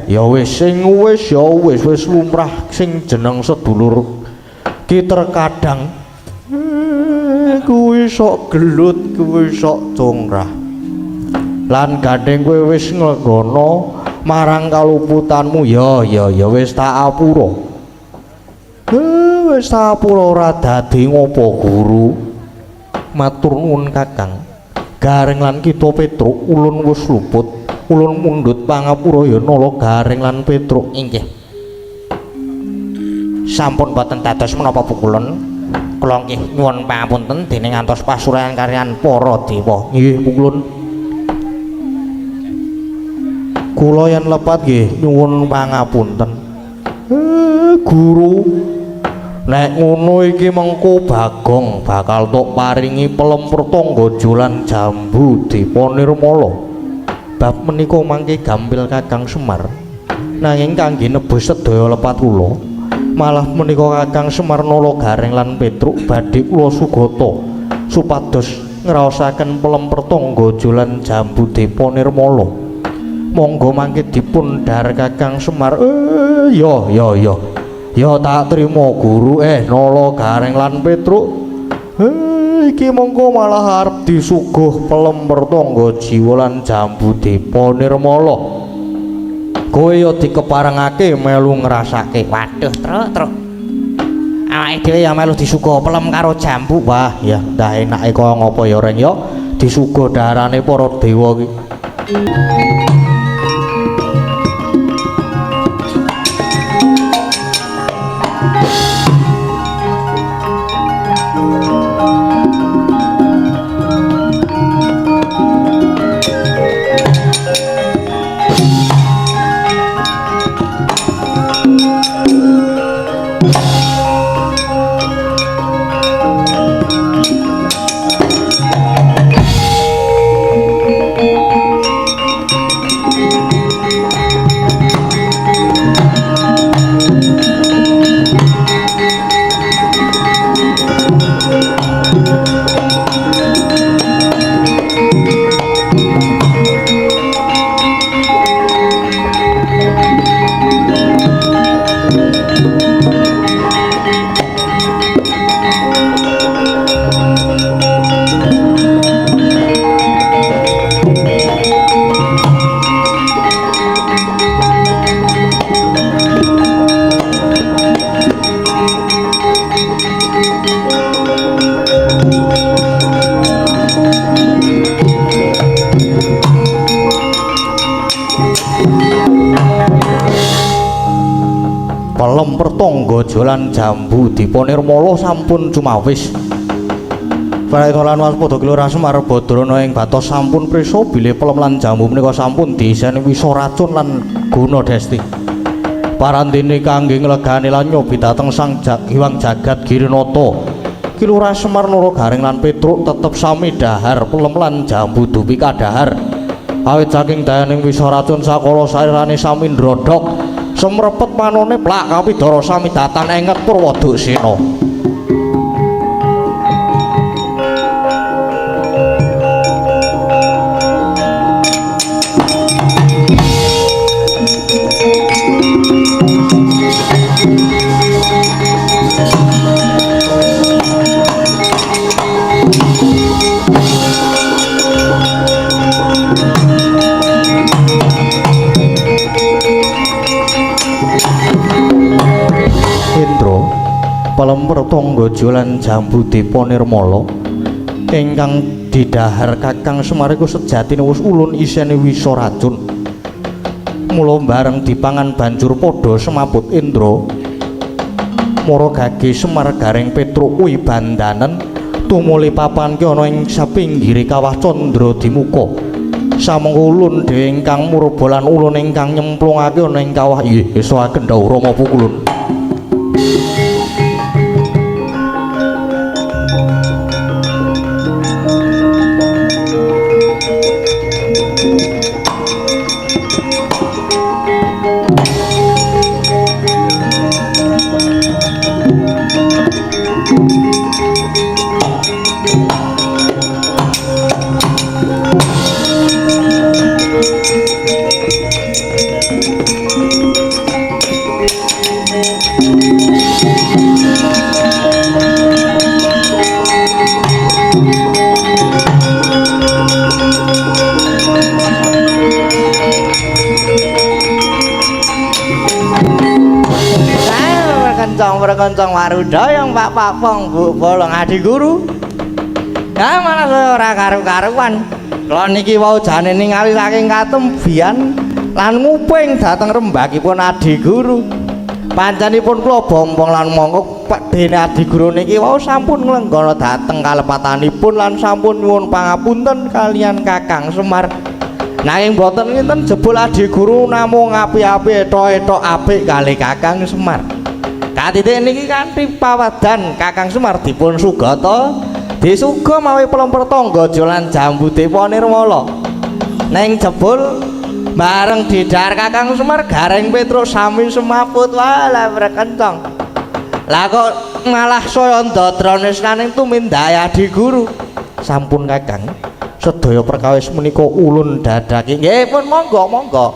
Ya wis sing wis ya wis wis lumrah sing jeneng sedulur ki terkadang kuwi sok gelut, kuwi sok congrah. Lan gandeng kowe wis nglenggana marang kaluputanmu, ya ya ya wis tak apura. Wis tak apura ora dadi ngopo guru. Matur nuwun Kakang. Gareng lan kita Petruk ulun wis luput, ulun mundhut pangapura ya nala Gareng lan Petruk. Inggih. Sampun boten dados menapa pukulun. Kula nggih nyuwun pangapunten dene ngantos pasuruan kaliyan para dewa. Nggih pukulun. Kula yen lepat nggih nyuwun pangapunten. Guru, nek ngono iki mengko Bagong bakal tok paringi pelem pertangga jolan jambu dipa nirmala. Bab menika mangke gampil Kakang Semar. Nanging kangge nebus sedaya lepat kula, malah menika Kakang Semar nala Gareng lan Petruk badhe kula sugata supados ngraosaken pelem pertangga jolan jambu dipa nirmala. Monggo mangke dipun dhahar Kakang Semar. Ya ya ya. Ya tak trima guru. Nala Gareng lan Petruk. Iki mongko malah arep disuguh pelem pertangga jiwa lan jambu dipa nirmala. Kowe ya dikeparengake melu ngrasake. Waduh, Truk, Truk. Awake dhewe ya melu disuguh pelem karo jambu. Wah, ya ndah enake kaya ngopo ya Reng ya. Disuguh daharane para dewa iki. Pelem pertangga jolan jambu dipa nirmala sampun cumawis. Prayitna lan waspada Ki Lurah Semar Badrana ing batos sampun prisa bilih pelem lan jambu menika sampun diiseni wisa racun lan guna desti. Parandene kangge nglegani lan nyobi dhateng Sang Hyang Jagat Girinata. Ki Lurah Semar Nara Gareng lan Petruk tetep sami dhahar pelem lan jambu dupi kadhahar. Awit saking dayaning wisa racun sakala sarirane sami ndrodhok. Semrepet manone plak kapidara sami datan enget Purwaduksena. Tangga Jiwa lan Jambu Depa Nirmala ingkang didhahar Kakang Semar iku sejatine wis ulun isene wisa racun. Mula bareng dipangan banjur padha semaput Indra. Mara gage Semar Gareng Petruk kuwi bandanen tumuli papanke ana ing sapinggire kawah Candra Dimuka. Samangka ulun dhewe ingkang murba lan ulun ingkang nyemplungake ana ing kawah inggih esoaken dawuh Rama Pukulun. Kencang warudayang Pak Papong Bu Bolong Adi Guru. Ya malah ora karu-karuan. Kula niki wau jane ningali saking katembian lan nguping dhateng rembagipun Adi Guru. Pancenipun kula bombong lan mongko dene Adi Guru niki wau sampun nglenggana dhateng kalepatanipun lan sampun nyuwun pangapunten kalian Kakang Semar. Nanging boten kinten jebul Adi Guru namung api-api etok-etok apik kali Kakang Semar. Katitik niki kanthi pawadan Kakang Semar dipun sugata disuga mawi pelem tangga lan Jambu Depa Nirmala. Neng jebul bareng didhahar Kakang Semar Gareng Petruk sami semaput walah brekencong. Lah kok malah saya ndadra nesnaning tumindake Adi Guru. Sampun Kakang, sedaya perkawis menika ulun dadake. Nggih pun monggo monggo.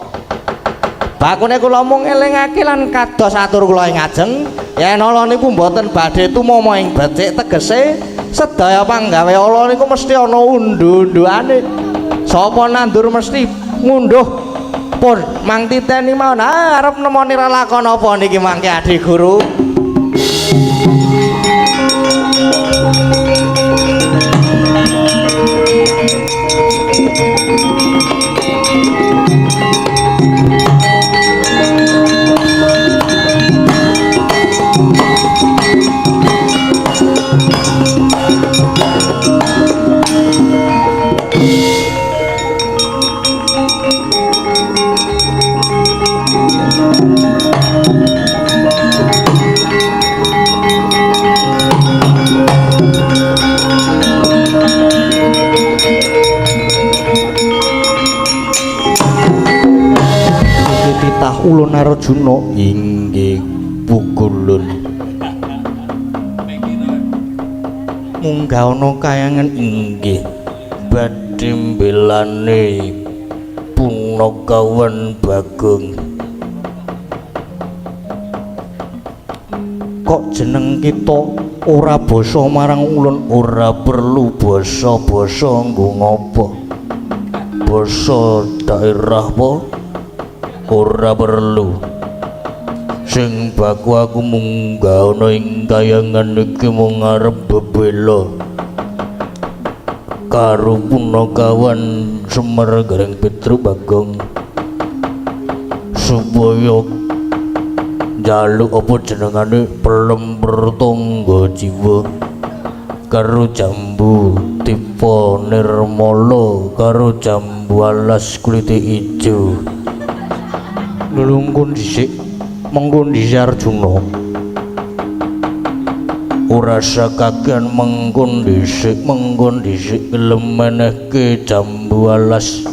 Bakune kula mung elingake lan kados atur kula ing ngajeng yen ala niku mboten badhe tumama ing becik tegese sedaya panggawe ala niku mesti ana undu-unduane. Sapa nandur mesti ngunduh. Pun mang titeni mawon arep nemoni lelakon apa niki mangke Adi Guru. Titah ulun Arjuna inggih Pukulun. Munggah ana kayangan inggih badhe mbelane punakawan Bagong. Kok jeneng kita ora basa marang ulun? Ora perlu basa-basa nggo ngopo. Basa daerah apa? Ora perlu. Sing baku aku munggah ana ing kayangan iki mung arep bebela karo punakawan Semar Gareng Petruk Bagong supaya njaluk apa jenengane pelem pertangga jiwa karo jambu tipe nirmala karo jambu alas kulite ijo. Lelungkun dhisik mengko dhisik Arjuna. Ora sakakean mengko dhisik gelem menehke jambu alas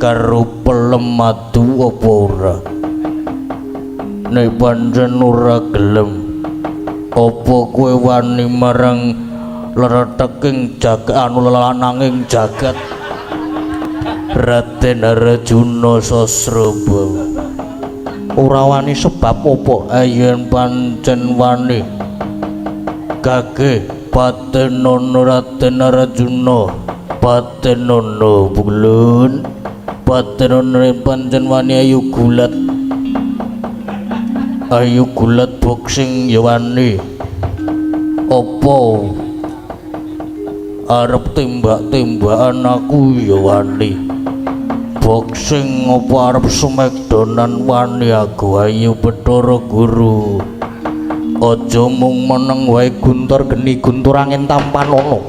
karo pelem madu apa ora? Nek pancen ora gelem, apa kowe wani marang lereteking jagat anu lananging jagat Raden Arjuna Sasrabawa? Ora wani sebab apa? Yen pancen wani gage patenono Raden Arjuna, patenono Pukulun, patenono pancen wani ayu gulat, ayu gulat boxing ya wani, Apa arep tembak-tembakan aku ya wani. Boxing apa arep smackdownan wani aku. Ayo Bathara Guru. Aja mung meneng wae guntur geni guntur angin tampanono.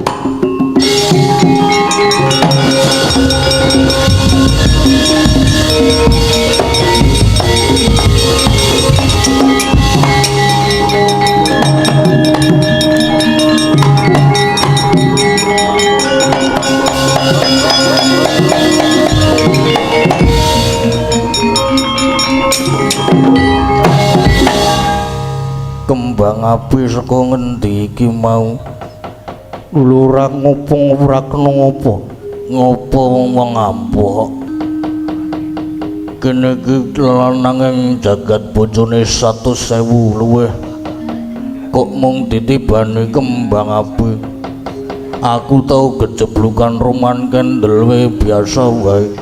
Kembang api saka ngendi iki mau? Lho ora ngopo ora kena ngopo. Ngopo wong ampuh. Kene iki lanang jagat bojone 100.000 luwih. Kok mung ditibani kembang api. Aku tau gejeblukan roman kendel wae biasa wae.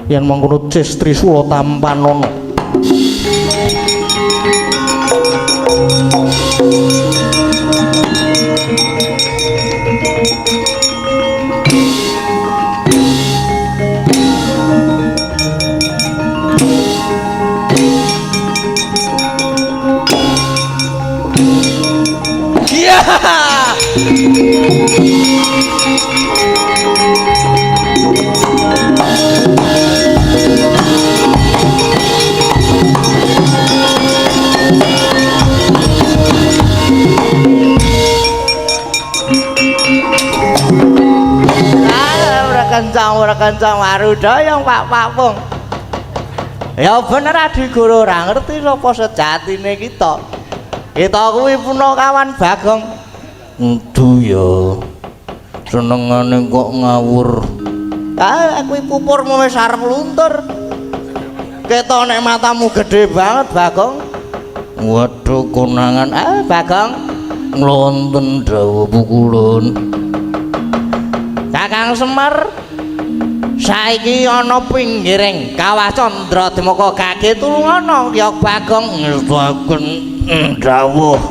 Yen mengkono Cis Trisula tampanono. Ora kencang warudaya Pak Papung. Ya bener Adi Guru ora ngerti sapa sejatine kita. Kita kuwi punakawan Bagong. Endu ya. Senengane kok ngawur. Ah kuwi pupurmu wis arep luntur. Ketok nek matamu gedhe banget Bagong. Waduh konangan. Ah Bagong nglonten dawuh pukulun. Kakang Semar saiki ana pinggiring Kawah Candra Dimaka kage tulungana ya Bagong. Ngestuaken dawuh.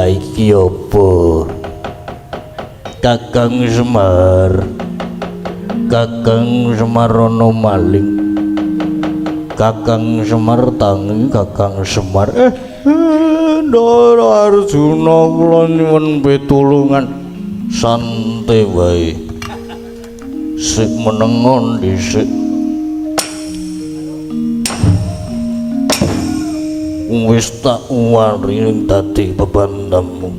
Iki apa? Kakang Semar. Kakang Semar ana maling. Kakang Semar tangi Kakang Semar. Ndara Arjuna kula nyuwun pitulungan. Santai wae. Sik menengon dhisik. Wis tak wari dadi bebandamu.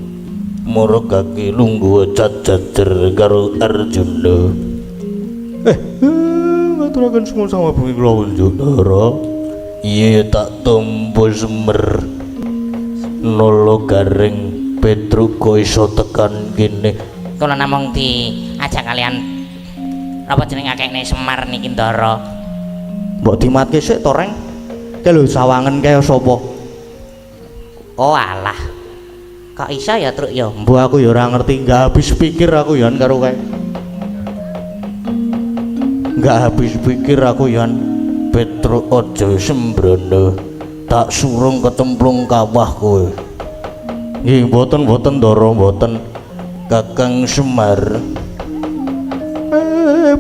Mara kaki lungguh jajajer karo Arjuna. Ngaturaken semua sama bumi kula unjuk Ndara. Iya tak tampa Semer. Nala garing Petruk kok iso tekan kene. Kula namung diajak kalian napa jeneng akehne Semar niki Ndara. Mbok dimatke sik to, Reng. Kae lho sawangen kaya sapa? Oh alah. Kok iso ya, Truk ya? Mbuh aku ya ora ngerti, enggak habis pikir aku yan karo kae. Enggak habis pikir aku yan. Petruk aja sembrono. Tak surung kecemplung kawah kowe. Nggih, mboten-mboten Ndara, mboten. Kakang Semar.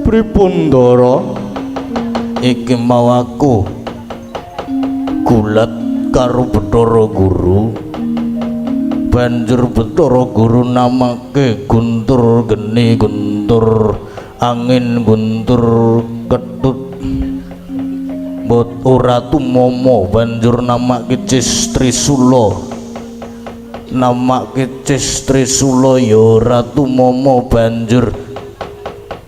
Pripun Ndara? Iki mau aku gulat karo Bathara Guru. Banjur Bathara Guru namake Guntur Geni, Guntur Angin, Guntur Ketut. Mbot ora tumomo, banjur namake Cis Trisula. Namake Cis Trisula ya ora tumomo, banjur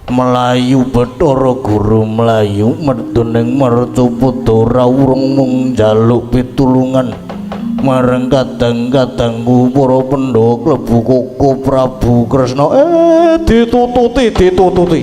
melayu Bathara Guru melayu medun ing Marcapada ora urung mung njaluk pitulungan marang kadang-kadangku para Pandhawa klebu Koko Prabu Kresna. Ditututi, ditututi.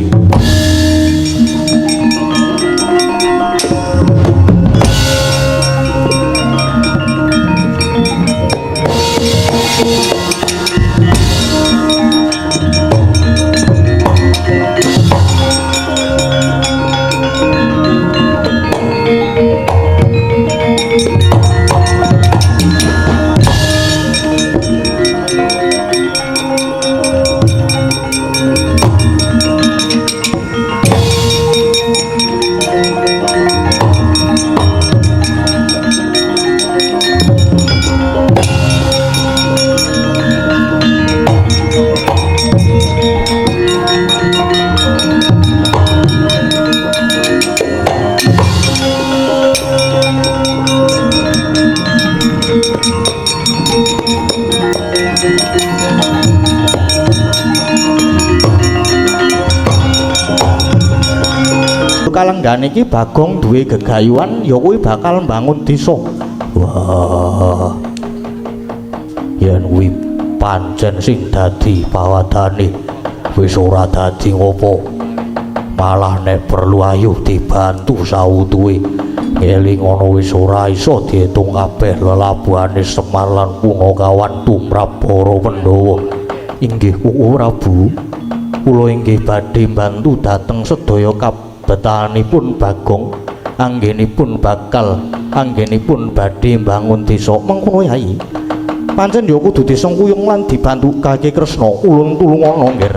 Kalenggan iki Bagong duwe gegayuhan ya kuwi bakal mbangun desa. Wah. Yen kuwi pancen sing dadi pawadane wis ora dadi ngopo. Malah nek perlu ayo dibantu sautuwe. Ngeling ana wis ora iso diitung kabeh lelabuhane Semar lan Punakawan tumrap para Pandhawa. Inggih Koko Prabu, kula inggih badhe mbantu dhateng sedaya kabetanipun Bagong anggenipun bakal anggenipun badhe mbangun desa. Mengkono Yai, pancen ya kudu disengkuyung lan dibantu Kakek Kresna. Ulun tulungana nggih.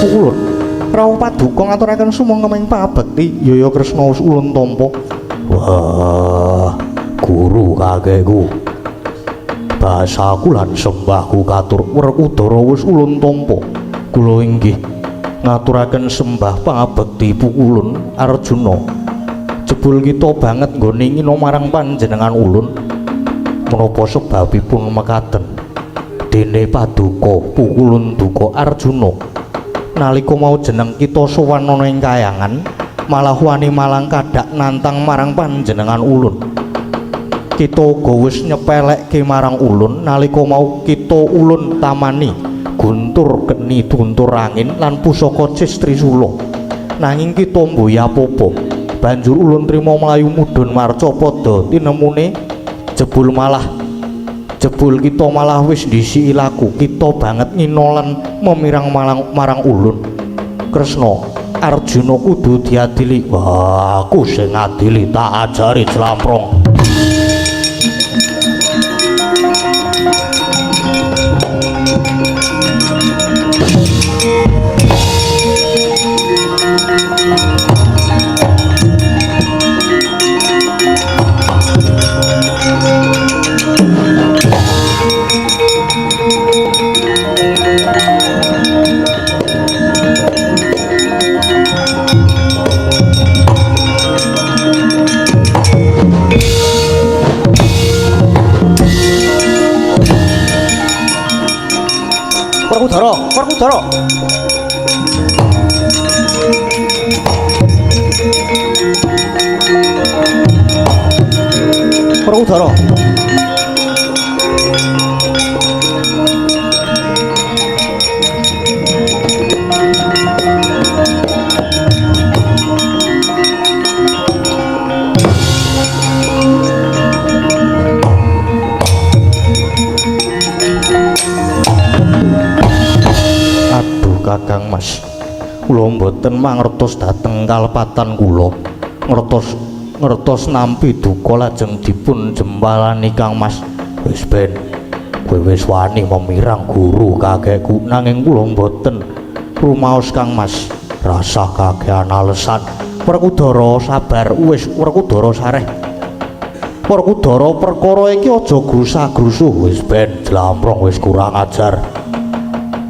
Ulun rawuh paduka ngaturaken sumangga ing pabekti Yaya Kresna ulun tampa. Wah, guru kakekku, basaku lan sembahku katur Werkudara wis ulun tampa. Kula inggih ngaturaken sembah pangabekti pukulun Arjuna. Jebul kita banget nggone ngina marang panjenengan ulun. Menapa sebabipun mekaten? Dene paduka pukulun duka Arjuna nalika mau jeneng kita sowan ana ing kayangan malah wani malang kadak nantang marang panjenengan ulun. Kita uga wis nyepelekke marang ulun nalika mau kita ulun tamani guntur geni guntur angin lan pusaka Cis Trisula. Nanging kita mboya apa-apa. Banjur ulun trima mlayu mudhun marcapada tinemune jebul malah jebul kita malah wis ndhisiki laku kita banget ngina lan memirang marang ulun. Kresna, Arjuna kudu diadili. Wah, aku sing ngadili tak ajari jlamprong. Werkudara, Werkudara. Werkudara. Aduh Kakang Mas, kula mboten mangertos dhateng kalepatan kula. Ngertos nampi duka lajeng dipun jempalani Kang Mas. Wis ben, kowe wis wani memirang guru kakekku, nanging kula mboten rumaos Kang Mas. Rasah kakean alesan. Werkudara sabar, wis Werkudara sareh. Werkudara perkara iki aja grusah-grusuh. Wis ben, jlamprong wis kurang ajar.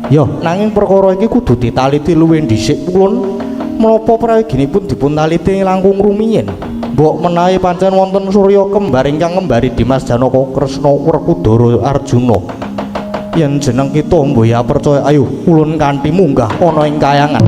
Ya, nanging perkara iki kudu ditaliti luwih dhisik pulun. Menapa prayoginipun dipun taliti langkung rumiyin? Mbok menawi pancen wonten surya kembar ingkang ngembari Dimas Janaka Kresna Werkudara Arjuna. Yen jeneng kita mboya percaya, ayo ulun kanthi munggah ana ing kayangan.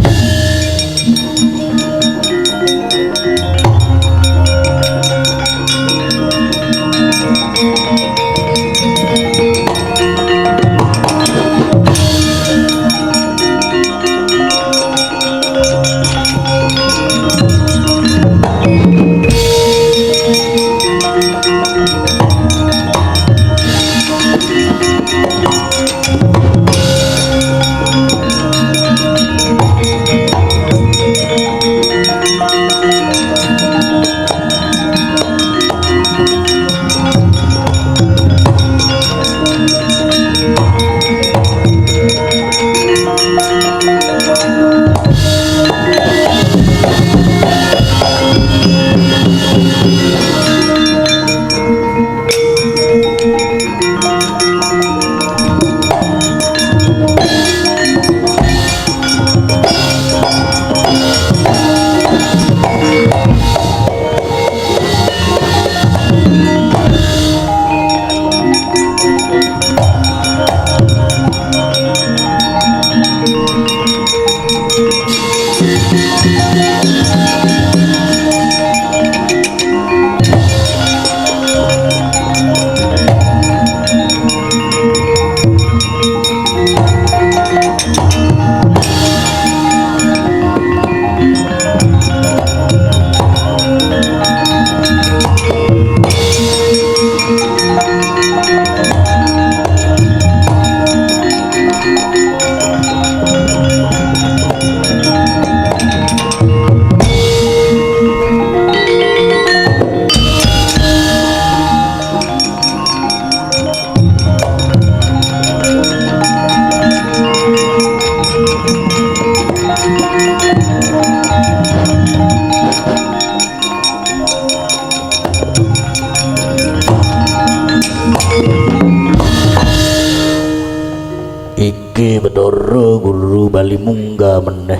Iki Bathara Guru bali munggah meneh.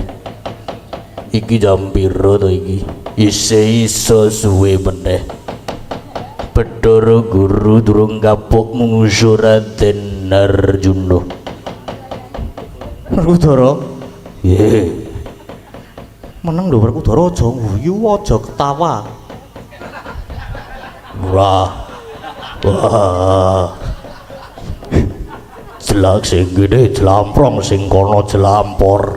Iki jam piro to iki? Isih iso suwe meneh. Bathara Guru durung kapok mungsuh Raden Arjuna. Werkudara, Nggih. meneng lho Werkudara, aja guyu, aja ketawa. Ora. Wah. Jelak sing gede jlamprong sing kono jlampor.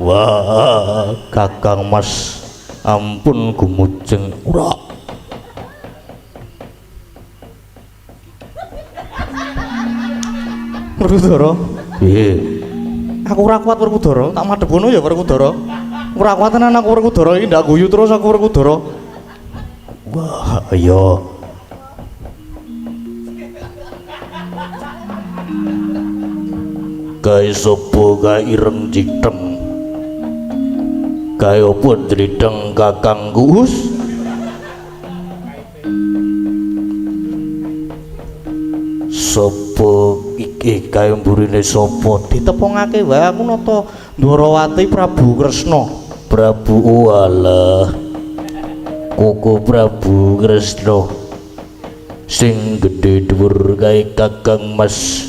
Wah, Kakang Mas, ampun gumujeng. Ora. Werkudara, Nggih. aku ora kuat Werkudara, tak madhep ngono ya Werkudara. Ora kuat tenan aku Werkudara iki, ndak guyu terus aku Werkudara. Wah, iya. Kae sapa kae ireng jiteng? Kae opo drideng kakangku? Hus. Sapa iki kae mburine sapa? Ditepungake wae aku nata Ndwarawati Prabu Kresna. Prabu walah. Koko Prabu Kresna sing gedhe dhuwur kae Kakang Mas.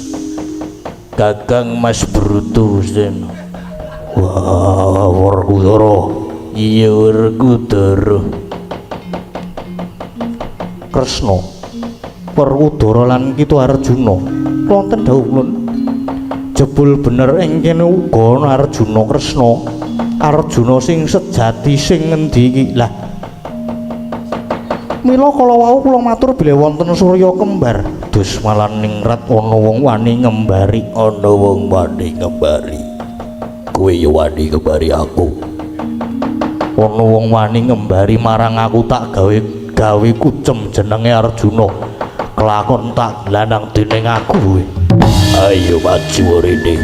Kakang Mas Brutu sen. Wah, Werkudara. Iya Werkudara. Kresna. Werkudara lan Ki Arjuna. Wonten dawuh ulun. Jebul bener ing kene uga ana Arjuna Kresna. Arjuna sing sejati sing ngendi iki? Lah. Mila kala wau kula matur bilih wonten surya kembar. Dus malaningrat ana wong wani ngembari, ana wong wani ngembari. Kowe ya wani ngembari aku. Ana wong wani ngembari marang aku tak gawe gawe kucem jenenge Arjuna. Kelakon tak lanang dening aku. Ayo maju rene.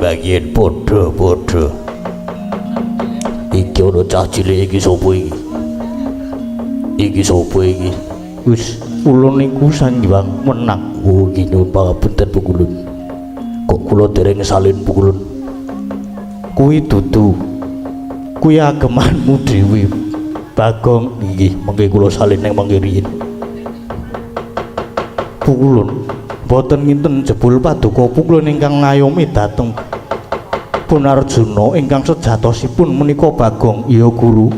Bagian podo-podo iki ana cah cilik iki sapa iki? Iki sapa iki? Wis ulun niku Sang Hyang Wenang. Oh, iki nyuwun pangapunten pukulun. Kok kula dereng salin pukulun? Kuwi dudu. Kuwi agemanmu dhewe. Bagong inggih, mengke kula salin ning mangke riyin. Pukulun boten nginten jebul paduka pukulun ingkang ngayomi dhateng Pun Arjuna ingkang sejatosipun menika Bagong. Iya guru,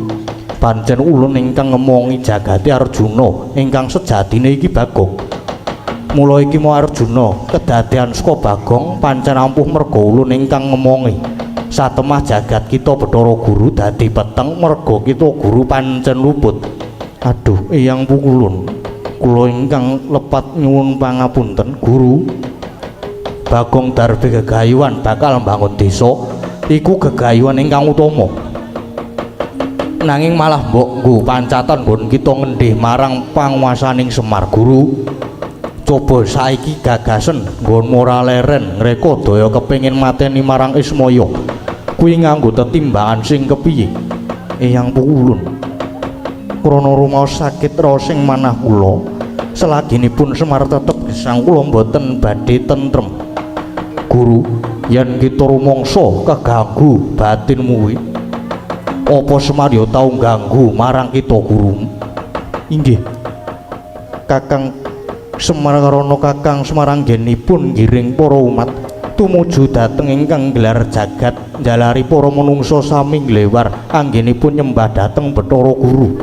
pancen ulun ingkang ngemongi jagate Arjuna ingkang sejatine iki Bagong. Mula iki mau Arjuna kedadean saka Bagong pancen ampuh merga ulun ingkang ngemongi. Satemah jagat kita Bathara Guru dadi peteng merga kita guru pancen luput. Aduh eyang pukulun, kula ingkang lepat nyuwun pangapunten guru. Bagong darbe gegayuhan bakal mbangun desa iku gegayuhan ingkang utama. Nanging malah mbok nggo pancatan nggon kita ngendih marang panguwasaning Semar guru. Coba saiki gagasen nggon ora leren ngreka daya kepengin mateni marang Ismaya. Kuwi nganggo tetimbangan sing kepiye? Eyang pukulun, krana rumaos sakit raos ing manah kula, selaginipun Semar tetep gesang kula mboten badhe tentrem. Guru, yen kita rumangsa keganggu batinmu kuwi, apa Semar ya tau ganggu marang kita guru? Inggih Kakang Semar karana Kakang Semar anggenipun ngiring para umat Tumuju dhateng ingkang gelar jagat njalari para manungsa sami nglewar anggenipun nyembah dhateng Bathara Guru.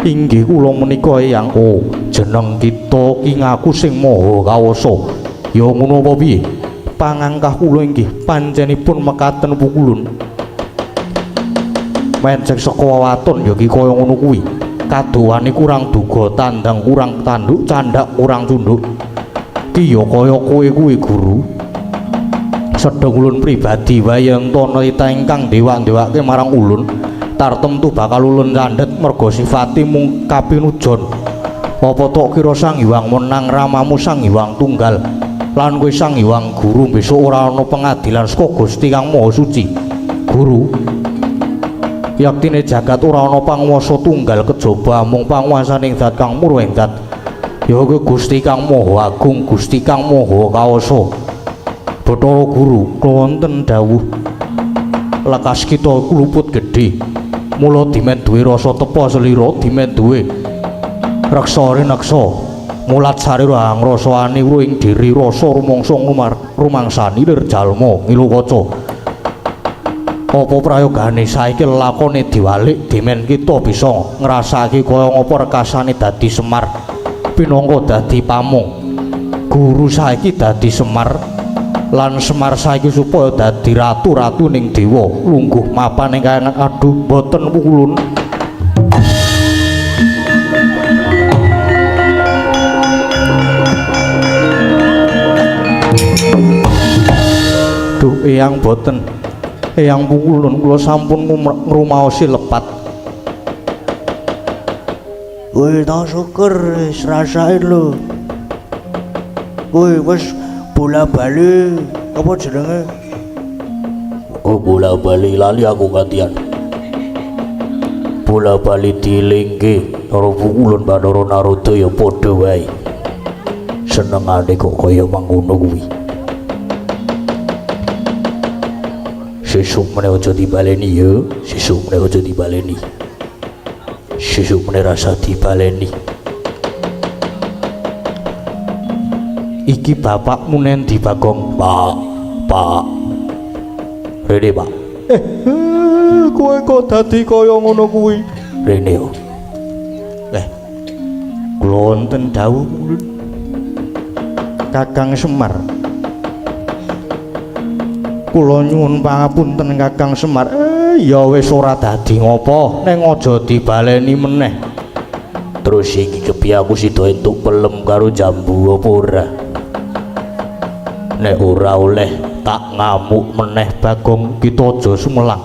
Inggih kula menika Eyang. Oh, jeneng kita ki ngaku sing maha kawasa. Ya ngono apa piye? Pangangkah kula inggih panjenipun mekaten pukulun. Mencek saka waton ya ki kaya ngono kuwi. Kadowane kurang duga, tandang kurang tanduk, candhak kurang cunduk. Ki ya kaya kowe kuwi guru. Sedeng ulun pribadi wae yen to nerita ingkang dewak-dewake marang ulun, tartemtu bakal ulun candhet merga sifate mung kapinujon. Apa tok kira Sang Hyang menang ramamu Sang Hyang tunggal lan kowe Sang Hyang guru besok ora ana pengadilan saka Gusti Kang Maha Suci. Guru, yaktine jagat ora ana panguwasa tunggal kejaba amung panguwasaning zat kang murwa ing zat. Ya kuwi Gusti Kang Maha Agung, Gusti Kang Maha Kawasa. Bathara Guru, wonten dawuh lekas kita luput gedhe. Mula dimen duwe rasa tepa selira, dimen duwe reksa rineksa. Mulat sarira angrasa aniwru ing diri rasa rumangsa rumangsani lir jalma ngilu kaca. Apa prayogane saiki lelakone diwalik dimen kita bisa ngrasake kaya ngapa rekasane dadi Semar pinangka dadi pamong. Guru saiki dadi Semar lan Semar saiki supaya dadi ratu-ratu ning dewa lungguh mapan ing kayangan. Aduh boten ulun. Duh Eyang boten. Eyang ulun kula sampun ngrumaosi lepat. Kowe ta syukur wis rasain lho. Kowe wis bola-bali apa jenenge? Oh bola-bali lali aku gantian. Bola-bali dielingke karo pukulun Bathara Narada ya padha wae. Senengane kok kaya mangono kuwi. Sesuk meneh aja dibaleni ya, sesuk meneh aja dibaleni. Sesuk meneh rasa dibaleni. Iki bapakmu nendi Bagong? Pak, Pak. Rene, Pak. Kowe kok dadi kaya ngono kuwi? Rene yo. Kula wonten dawuh Kakang Semar. Kula nyuwun pangapunten Kakang Semar. Ya wis ora dadi ngopo, ning aja dibaleni meneh. Terus iki kepiye aku sida entuk pelem karo jambu apa ora? Nek ora oleh tak ngamuk meneh Bagong, kita aja sumelang.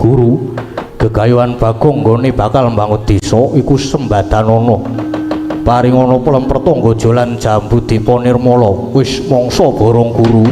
Guru, gegayuhan Bagong nggone bakal mbangun desa iku sembadanana. Paringana pelem pertangga jalan jambu dipa nirmala. Wis mangsa borong guru.